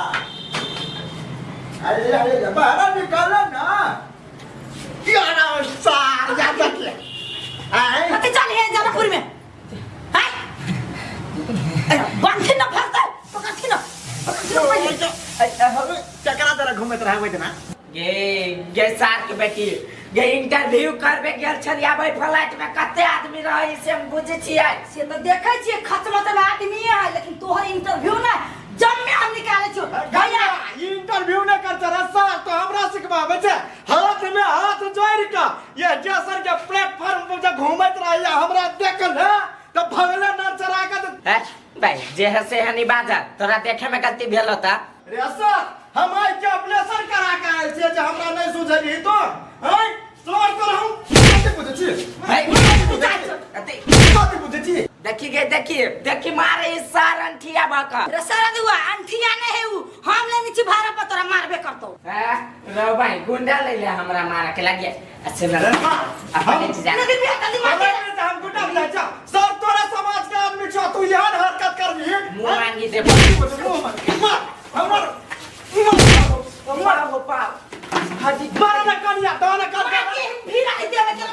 अरे अरे बाहर निकालो ना यार, सार जा के आए। कते चल है जनकपुर में हैं? बांधे ना फंसता, पकड़ती ना, पकड़ती ना पहले। चकरा जरा घूमत रहे ना। गे गे सार के बेटी गे, इंटरव्यू करबे गेल छलियै आबै फ्लाइट में कते आदमी रहै से हम बुझै छियै। से तो देखै छियै खचमचल आदमी है, लेकिन तोहर इंटरव्यू ना जम में हम निकाले छियो भैया। इंटरव्यू न कर चरा सार तो हमरा सिखबाबै छै। हाथ में हाथ जोड़ के ये स्टेशन के प्लेटफॉर्म पर जब घूमत रहिया, हमरा देखल है तो भगले न चरा के तो। हैं भाई, जे है से हनी बाजा, तोरा देखे में गलती भेल होता। रे सर, हम आई के ऑपरेशन करा के आयल छियै जे हमरा नहीं सुझली तो हैं सर तो हम कथि बुझै छी? भाई कथि बुझै छी? देखी गे, देखी देखी, मारे ई सार अंठिया भक। रे सारा दुआ अंठिया नहीं है उ, हम लेने छी भाड़ा पर, तोरा मारबे करतो। हैं रो भाई, गुंडा ले ले हमरा मारे के लागे। अच्छा ना अपन जा। लेकिन भैया जल्दी मार दे। हम गुंडा बुझै छ सर, तोरा समाज के आदमी छ, तू एहन हरकत करबी? मुंह मांगी दे। मार हमर मार हो पाप हाजी, मार ना कनिया दाना कर। मार के भीड़ आई देवे के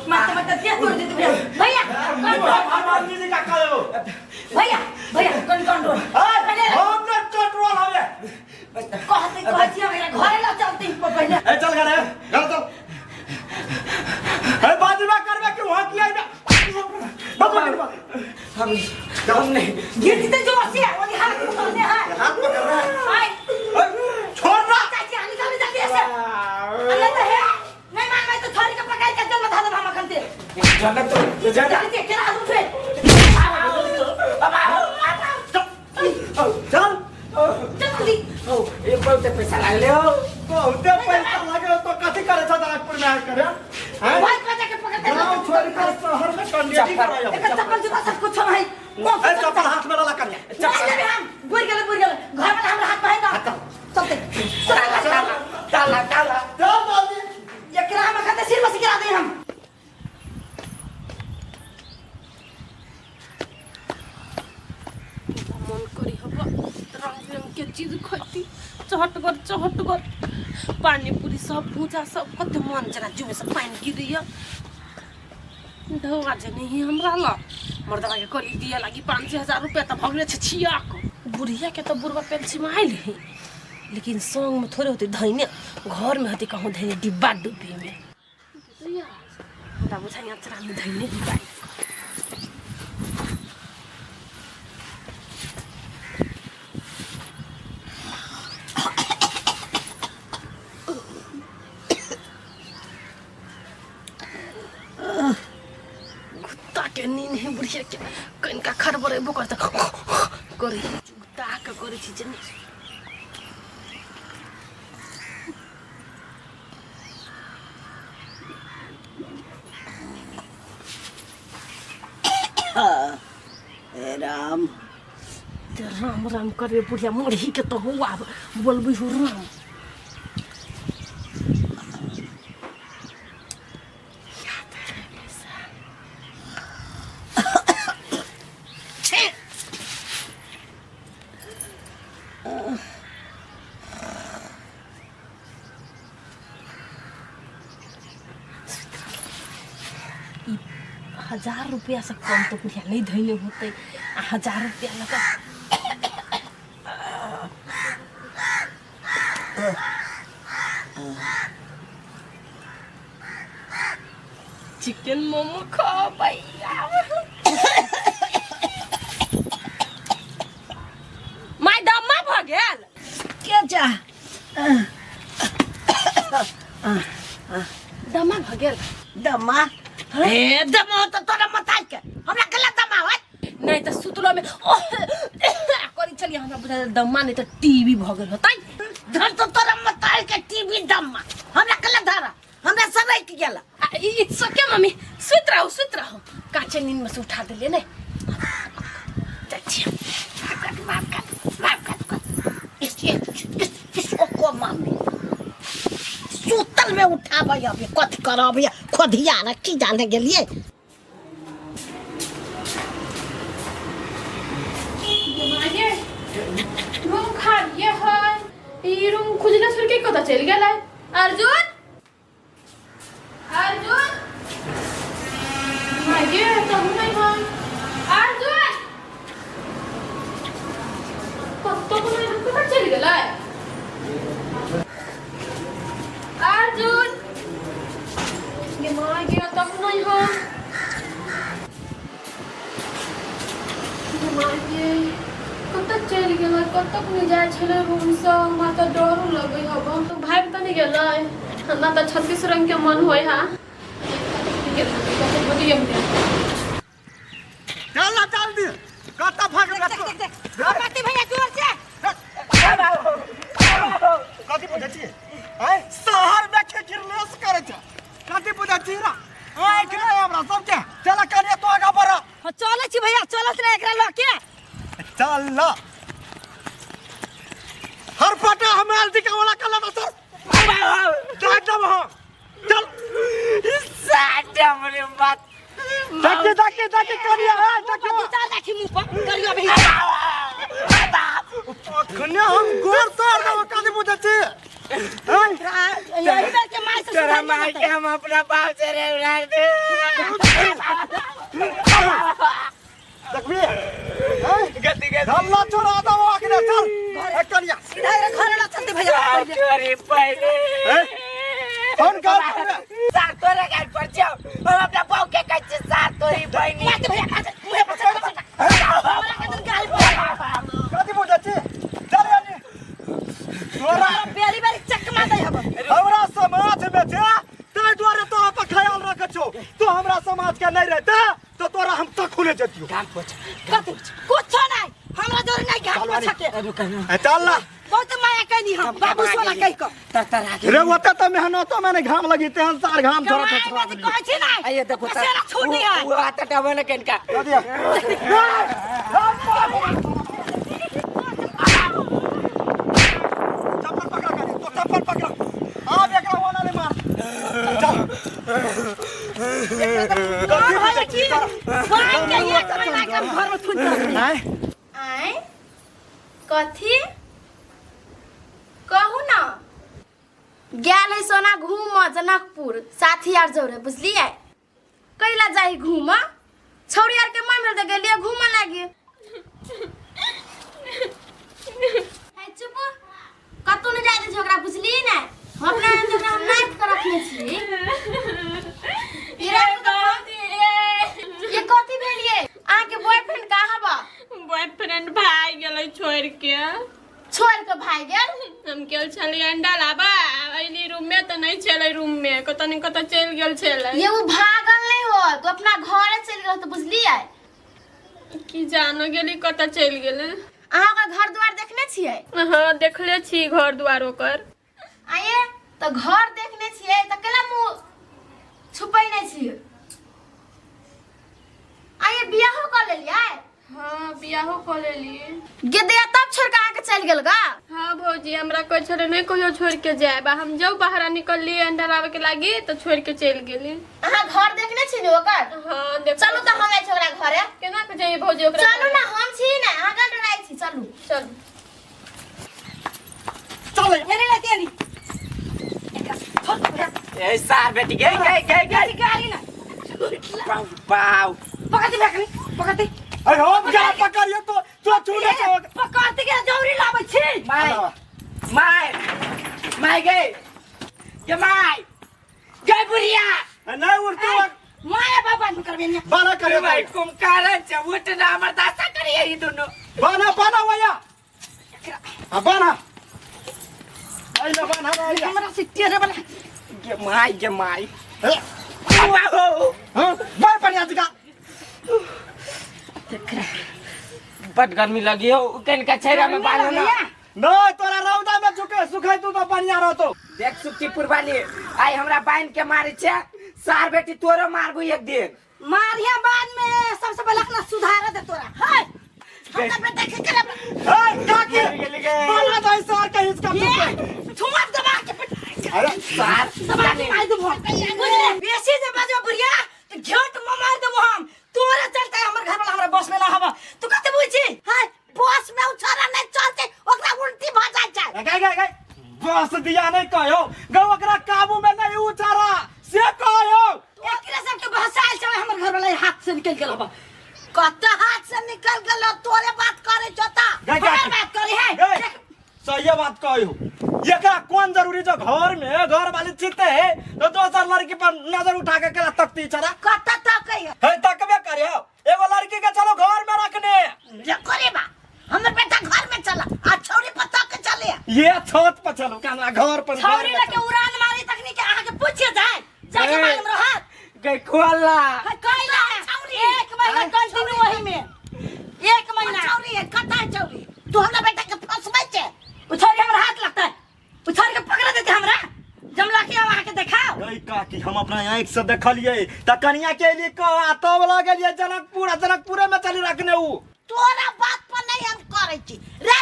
मारते मारते दिया तोड़ दे भैया। भैया कंट्रोल जी का कहो। भैया भैया कन कंट्रोल। हम ना कंट्रोल हवे। कहते कहती हमरा घरे ला चलते ही पहले। ए चल घरे, घर चल। ए बाजबा करबे कि वहां की आइबे? हम हम नहीं गिरते जो से ओली हाथ पकड़ने है। हाथ पकड़ रहा है। आय छोड़ ना। चाची निकाल जल्दी से। अल्लाह तो है नहीं मान मैं तो थारी के पकाई के जल में धा दे हम अखन ते। जाना तो जा। जल्दी से केना उठे। बहुत पैसा लागले हो। बहुते पैसा लागल तो कथी करे छ नागपुर में आके करे हैं? भाई बजा के पकड़ गांव छोड़ कर शहर में कन्याजी कराया। एकर चप्पल जूता सब कुछ नहीं। ए चप्पल हाथ में लला कन्या। नहीं लेबे हम, बुर गेले बुर गेले, घर में हमरा हाथ में है ना। चलते ताला ताला ताला चल जल्दी। एकरा हम खाते सिर बस गिरा दे हम। मन करी हब रंग बिरंग के चीज खैती, चहटगर चहटगर पानी पूरी सब भूजा सब कते मन जना जुमे से पानि गिरैया। ढौआ जे नहीं हमरा ल मर्दवा के कली दिया लागी 5-6 हजार रुपया त भगले छ छिया को। बुढ़िया के तो बुढ़वा पेंसी में आइल है, लेकिन संग में थोड़े होते धैने, घर में होते कहूँ धैने डिब्बा डुब्बी में। हमरा बुझाइया अचरा में धैने डिब्बा। कुत्ता के नींद है बुढ़िया के, कनिका खड़बड़ेबो करत करी चुगता के करै छी जे हे राम ते राम राम करे बुढ़िया मरही के तो हो आब बोलबै हो राम। 1000 रुपया से कम तो बुढ़िया नहीं धैने होते। आ 1000 रुपया लगा चिकन मोमो खा भैया। माय दम्मा भ गेल के जा दम्मा भ गेल दम्मा ए दम्मा तो तोरा मताई के हमरा गलत दम्मा होय नहीं त सुतलो में करी चलिए हमरा बुझा दम्मा नहीं त टीवी भ गेल होतै। धर तो तोरा मताई के टीवी दम्मा हमरा गलत धारा हमरा सड़क गेल। It's okay mummy, सुत रहो सुत रहो, काचे नींद में से उठा देलिए ने। चाची माफ कर माफ कर इस इस को मम्मी सुतल में उठाबै अभी कथी करब खोधिया ना की जाने गेलिए। रूम खाली है, ई रूम खुजला छोड़ के कतऽ चलि गेलै? अर्जुन अर्जुन मागे तब नहीं है। अर्जुन कतऽ कोनो कतऽ चलि गेलै? अर्जुन गे मागे तब नहीं है। मागे कतऽ चलि गेलै? कतऽ नहि जाइ छलै रूमसँ, हमरा तऽ डरो लगै हब। भागि तऽ नहि गेलै? हमरा तऽ 36 रंग के मन होइ हा। चल ना जल्दी, कतऽ भाग गेलै? बाती भैया जोर से कथी बुझै छी? आँय शहर में खेखिरलेस करै छै, कथी बुझै छी रा? आँखि नहि हमरा सबके। चल कनिया तो आगा बढ़। हां चलै छी भैया, चलत रे एकरा लऽ के चल ना। हर पटा हम आल दिखा वाला कला ना सर देख दब हम। चल साटे बात देखे देखे देखे कनिया है देखे चल देखी मुंह पर करियो भैया। कनिया हम गोर तोड़ देब, कथी बुझै छी? यही बेर के माय से तोरा माय के हम अपना बाप से रे उड़ा दे। देखबी गति गति हम छोड़ा दब अखने। चल ए कनिया सीधा रे घर ला चलते भैया। चोरी पहले फोन कर सार तोरे घर पर जाओ, हम अपना बाप के कहै छी सार तोरी बहिनी। मार भैया मुंह पर चल हमरा के दिन गाली कथी बुझै छी? चल यानी तोरा बेरी बेरी चकमा दे हब। हमरा समाज में छे तै दुआरे तोरा पर ख्याल रखै छौ। तो हमरा समाज के नहीं रहते तो तोरा हम तक खुले जतियो। घाट पोछ कथी कुछ नहीं, हमरा जोर नहीं घाट पोछ के। चल ना बहुत माया कैनी हम बाबू सोना कहि क तर रे ओते त मेहनतो में नहीं घाम लगी तेहन सार घाम थोड़ा कमाए में कहै छी ना आइए देखो पसेरा छूटी है वो आता डबल ने केनका दिया चप्पल पकड़ा कर तो चप्पल पकड़ा आप एकरा ओना नहीं मार चल कौन है की बाप के एक महीना के घर में थुन आय आय कथी कहू ना गेल है सोना घूम जनकपुर साथी यार जोरे बुझलियै कैला जाही घूम छौरी यार के मन भेल तऽ गेलियै घूम लागी है चुप कतौ नहि जाय दै छै ओकरा बुझलियै ने हम अपना हाथ ओकरा हम नापि कऽ रखने छी ई राखू तऽ ये कथी भेलियै अहाँके बॉयफ्रेंड कहाँ बा बॉयफ्रेंड भाग गेलै छोड़ के छोड़ के भाग गेल हम गेल छलियै अंडा लाबा अइली रूम में तऽ नहि छलै रूम में कतऽ ने कतऽ चलि गेल छलै ये वो भागल नहीं हो तो अपना घरे चलि गेल तऽ बुझलियै की जानो गेली कतऽ चलि गेलै अहाँ ओकर घर दुआर देखने छियै हाँ देखले छी घर दुआर ओकर आये तऽ घर देखने छियै तऽ केला मुँह छुपै नहि छियै आये बियाहो कऽ लेलियै हाँ बियाहो कऽ लेलियै गेदैया तब छोड़ के अहाँके चलि गेल गा हाँ भौजी हमरा कहै छलै नहि कहियो छोड़ के जायब आ हम जब बाहर निकललियै अंडा लाबे के लागी तऽ छोड़ के चलि गेली अहाँ घर देखने छी ने ओकर हाँ देख चलू तऽ हम जाइ छी ओकरा घरे केना के जइयै भौजी ओकरा चलू ना हम छी ने अहाँ कहाँ डराइ छी चलू चलू चल एने ले तेनी ए सार बेटी गई गई गई गई गाड़ी ना पाउ पाउ पकड़ दे भेकनी पकड़ दे अरे हम क्या पकड़ियो तो तो छूने के पकड़ दे के जौरी लाबै छी my my my गई ये my गई बुढ़िया नहीं उठतो माया बाबा नु करबे ने बाना करे भाई कुमकारन छ उठ ना हमर दासा करिए ई दुनु बाना बाना वया हां बाना आइला बाना आइला हमरा से टेरे वाला गे my गे my ए वाओ हां बाय पनिया जी का बड गर्मी लगी हो कनका छेरा में बांधो ना नहीं तोरा रौदा में झुके सुखाई तू तो बढ़िया रहतो देख सुखीपुर वाली आई हमरा बांध के मारे छे सार बेटी तोरो मारबू एक दिन मारिया बाद में सबसे पहले अपना सुधार दे तोरा हाय हमरा बेटा के करब ए काकी बाना दे सर के इसका ये ठुमक दबा के पिट अरे सार दबा के मार देबो बुझले बेसी जे बाजो बुढ़िया तो घेट में मार देबो हम तोरे चलते हमर घर वाला हमरा बस में ना हवा तू कते बुझी हाय बस में उछारा नहीं चलते ओकरा उल्टी भ जाइ छै गए गए गए बस दिया नहीं कहो गौ ओकरा काबू में नहीं उतारा से कहो एकरे सब के बहसाल छै हमर घर वाला हाथ से निकल गेल हवा कत हाथ से निकल गेल तोरे बात करे जोता गए हमर बात करी है गए सही बात कहो एकरा कौन जरूरी जो घर में घर वाली चिते है तो दोसर लड़की पर नजर उठा के केला तकती छरा कत तक है है तकबे करे हो एगो लड़की के चलो घर में रखने जे करे बा हमर बेटा घर में चला आ छौरी पर तक चले ये छत पर चलो काना घर पर घर छौरी में लके चलो। उड़ान मारी तखनी के अहाँ के पूछे जाए जाके ए। मालूम रहत गई खोला है कैला एक महीना कंटिन्यू वही में एक महीना छौरी है कत है छौरी तू हमरा बेटा के फंसबै छै उ छौरी हमरा हाथ लगता है उ छौरी के पकड़ देते हमरा जमला के अहाँ के देखाओ गई काकी हम अपना आँख से देखलिए त कनिया के लिए कह आ तब लगलिए जनकपुर आ जनकपुरे में चली रखने उ तोरा बात पर नहीं हम करै छी रे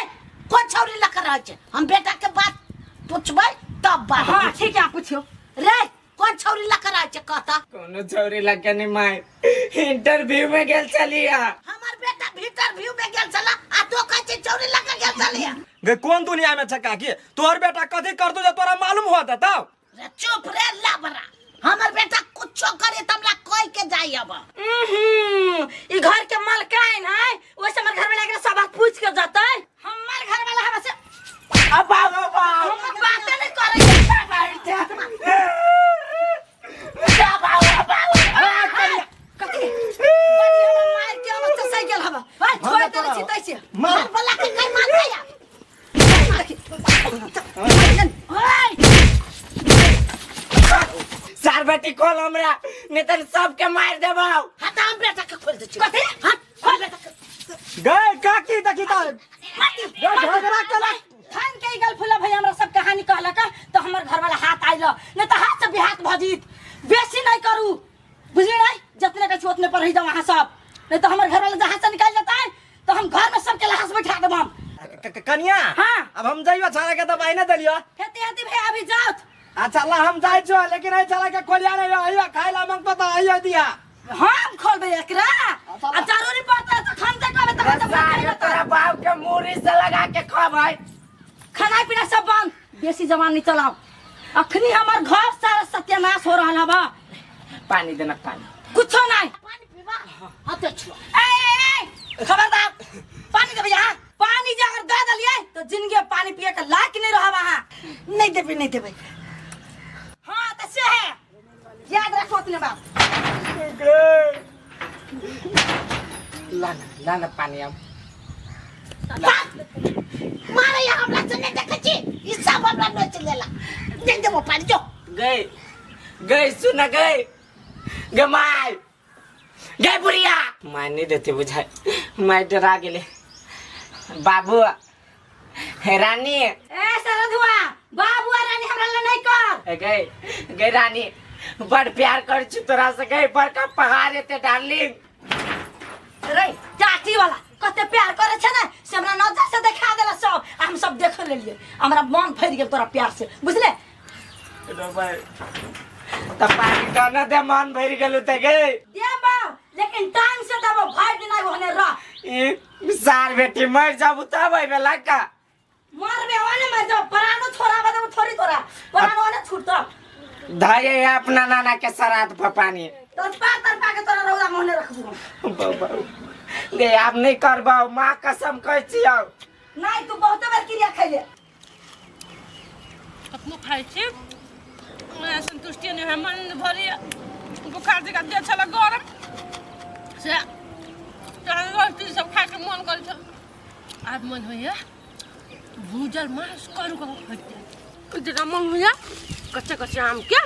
कोन छौरी लऽ के रहै छै हम बेटा के बात पूछबै तब बात हाँ ठीक है आप पूछियो रे कोन छौरी लऽ के रहै छै कहता कोनो छौरी लग नहीं my interview में गेल चलिया हमर बेटा भीतर व्यू में गेल छला आ तो कहै छै छौरी लऽ के गेल छलिया गे कोन दुनिया में छै काकी तोहर बेटा कथी कर दू जे तोरा मालूम होत तब रे चुप रे लाबरा हमर बेटा कुछो करे त हमरा कह के जाई अब ई घर के मालकाइन है वैसे हमर घर वाला एकरा सब बात पूछ के जतै हमर घर वाला हमरा से अब अब अब हमर बाते नहीं करै कथी बड़ी हमरा मार के हम चसै गेल हवा भाई छोड़ देले छी तैसे मार घर वाला के कहीं मारते या ओए सार बेटी खोल हमरा नहीं तो सबके मार देबौ हटा हम बेटा के खोल दे छी कथी हट खोल बेटा के गए काकी देखी त गए झगड़ा केला थान के ई गलफुला भैया हमरा सब कहानी कहलक तो हमर घर वाला हाथ आइल नहीं तो हाथ से बिहात भजीत। बेसी नहीं करू, बुझली नहीं? जितने के छी उतने पर ही जाओ अहाँ सब, नहीं तो हमर घर वाला जहाँ से निकल जाता है तो हम घर में सबके लहास बैठा देब हम। कनिया हाँ। अब हम जाइयो छाड़ा के दवाई ना देलियो। हेती हेती भैया अभी जाओ। अच्छा ला हम जाइ छो, लेकिन ऐ छाड़ा के खोलिया नहीं आइयो खाइ ला मंगतो त आइयो दिया। हम खोलबे एकरा, आ जरूरी पड़ता तो खानते कहबे तखन तो सारे तोरा बाप के मूरी से लगा के खबै। खाना पीना सब बंद, बेसी जवान नहीं चलाओ। अखनी हमर घर सारा सत्यानाश हो रहल हबा। पानी देना पानी। कुछो नहीं। पानी पीबा हाथ छुआ। ए ए ए खबरदार, पानी देबे यहाँ। पानी जे अगर दे देलिए तो जिंदगी में पानी पिए के लायक नहीं रहब अहाँ। नहीं देबे नहीं देबे। हाँ तो से है, याद रखो अपने बाप। लाना लाना पानी अब। मारे यहाँ हमरा से नहीं देखै छी, ई सब हमरा नोच लेला। नहीं देबो पानी जो। गई गई सुन गई गे my गई बुढ़िया my नहीं देते बुझाए, my डरा गेले। बाबू हे रानी। ए सरधुआ बाबू आ रानी हमरा ले नहीं कर। ए गई गई रानी बड़ प्यार कर छी तोरा से गई, बड़का पहाड़ एते डार्लिंग। रे चाची वाला कते प्यार करे छे ने से हमरा नजर से देखा देला सब, आ हम सब देख लेलिए, हमरा मन फैर गेल तोरा प्यार से, बुझले? त पानी दाना दे मन भरि गेल त गई। दे बाऊ, लेकिन टाइम से देबो, भरि दिन आई ओहने रह। ई सार बेटी मर जाबू तब आइबे लड़का। मरबे ओने मर जाओ, परानो छोड़ाबे देबो थोड़ी तोरा, परानो ओने छूटतो। धरे अपना नाना के सरात पर पानी। तो पातर पा के तोरा रौदा में ओहने रखबो। बाबा गे आब नहीं करबौ, माँ कसम कहै छियौ। नहीं तू बहुते बेर क्रिया खैले। कतनो खाइ छी संतुष्टि नहीं है, मन भरी बुखार जका दे छल गरम से रोटी सब खा के मन करै छल। आब मन होइए भूजल मांस करू करू खैते, जेना मन होइए कच्चा कच्चा आम के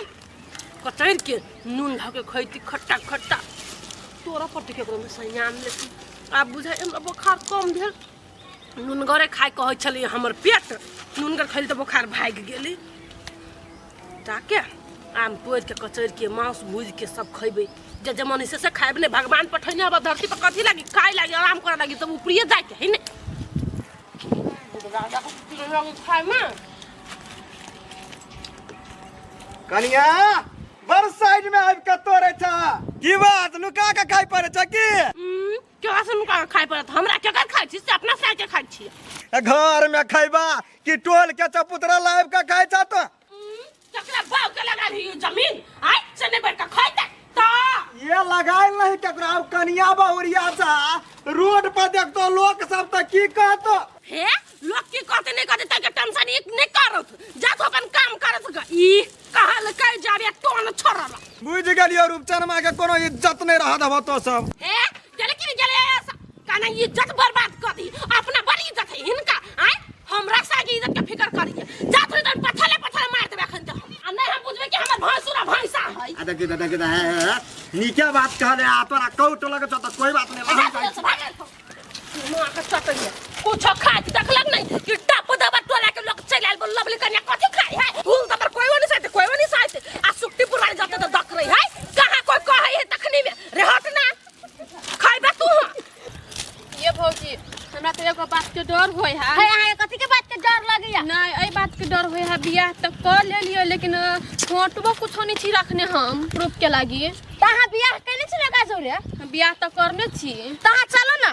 कचैर के नून धऽ के खैती खट्टा खट्टा। तोरा पर केकरो में सैयाम लेती। आब बुझाइ हमरा बोखार कम भेल, नूनगरे खाइ कहै छलियै हमर पेट, नूनगर खैली तऽ बोखार भागि गेली। ताके आम तोड़ि के कचैर के मांस भूजि के सब खैबै, जे जे मन से खायब नहीं। भगवान पठैने हब धरती पर कथी लागी खाय लागी आराम करे लागी, तब ऊपरिए जाके है ने खाय में। कनिया बड़ साइड में आबि के तोड़ै छ की बात, नुका के खाइ पड़ै छ की? केकरा से नुका के खाइ पड़त? हमरा केकर खाइ छी से अपना से के खाइ छी। घर में खैबा कि टोल के चपुतरा लाबि के खाइ छ तो? केकरा बाव के लगा रही जमीन आइ से नहीं बैठ के खैते त ये लगाइल नहीं केकरा। अब कनिया बहुरिया सा रोड पर देखतो लोग सब त की कहतो? हे लोग की कहते नहीं कहते तके टेंशन एक नहीं करत, जा तो अपन काम करत ग। ई कहल कह जाबे टोन छोड़ल। बुझ गेलियो रूपचनमा के कोनो इज्जत नहीं रह देबो तो सब। हे गेले कि गेले काना इज्जत बर्बाद कर दी, अपना बड़ी इज्जत है हिनका। आय हमरा सागे इज्जत के फिकर करिए, जा थोड़ी तन पथले पथले मार देबे अखन त हम। आ नहीं हम बुझबे कि हमर भैंसुरा भैंसा है। आ देख देख देख नीके बात कहले, आ तोरा कौट लगे छ त कोई बात नहीं। मां के चटैया कुछो खाइत देखलक नहीं कि टप दबा टोला के लोग चलि आयल लवली कन्या कथी खाइ है, हुल दबर कोई नहीं साइते कोई नहीं साइते। आ सुक्तिपुर वाले जते त दक रही है, कहां कोई कहै है तखनी में रे हट ना खइबा तू। ये भौजी हमरा त एगो बात के डर होय है। हे अहाँ कथी के बात के डर लगैया? नहीं एहि बात के डर होय है, बियाह त कर लेलियै लेकिन फोटो कुछो नहीं छी रखने हम प्रूफ के लागी। त अहाँ बियाह केने छी लगा जोरे? बियाह त करने छी। त अहाँ चलो ना,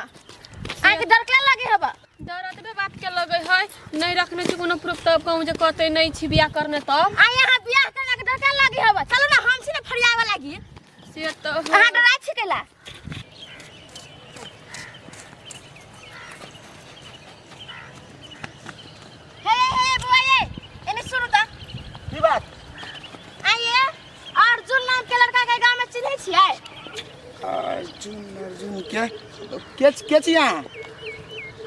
अहाँ के डर के लागे हबा? डर एतबे बात के लगे है, नहीं रखने छी कोनो प्रूफ तब कहूँ जे कहते नहीं छी बियाह करने तब। आ यहाँ बियाह करने के डर के लागे हबा? चलो ना हम छी ना फरियावे लागी। से त अहाँ डराइ छी कैला? हे हे बुआ ये एने सुनू त। की बात? आइए अर्जुन नाम के लड़का के गांव में चिन्है छियै? अर्जुन अर्जुन के के के छी अहाँ?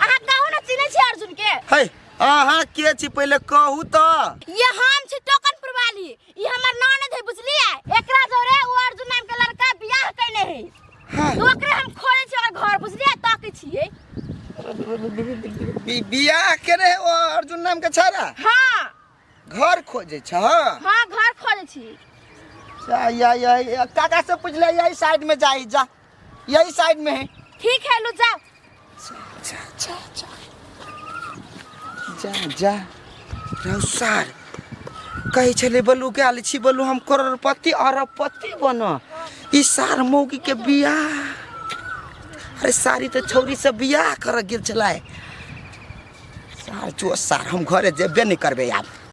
अहाँ कहू ना चिन्है छी अर्जुन के? हे अहाँ के छी पहिले कहू त। ये हम छी टोकनपुर वाली, ई हमर ननद है बुझलियै। एकरा जोरे उ अर्जुन नाम के लड़का बियाह कइने है। हाँ। तो ओकरे हम खोले छी ओकर घर बुझलियै, ताकै छियै। बियाह केने है ओ अर्जुन नाम के छाड़ा? हाँ। घर खोजे छ? हाँ, घर खोजे छी। या या या काका से पूछ ले, यही साइड में जाई, जा यही साइड में है। ठीक है, लो जाओ। अच्छा अच्छा अच्छा, जा जा। रौ सार, कहै छलै बलू गेल छी, बलू हम करोड़पति अरबपति बन, ई सार मौगी के बियाह। अरे सारी तऽ छौरी से बियाह कर गेल छलै सार। जो सार, हम घरे जेबे नहि करबै आब।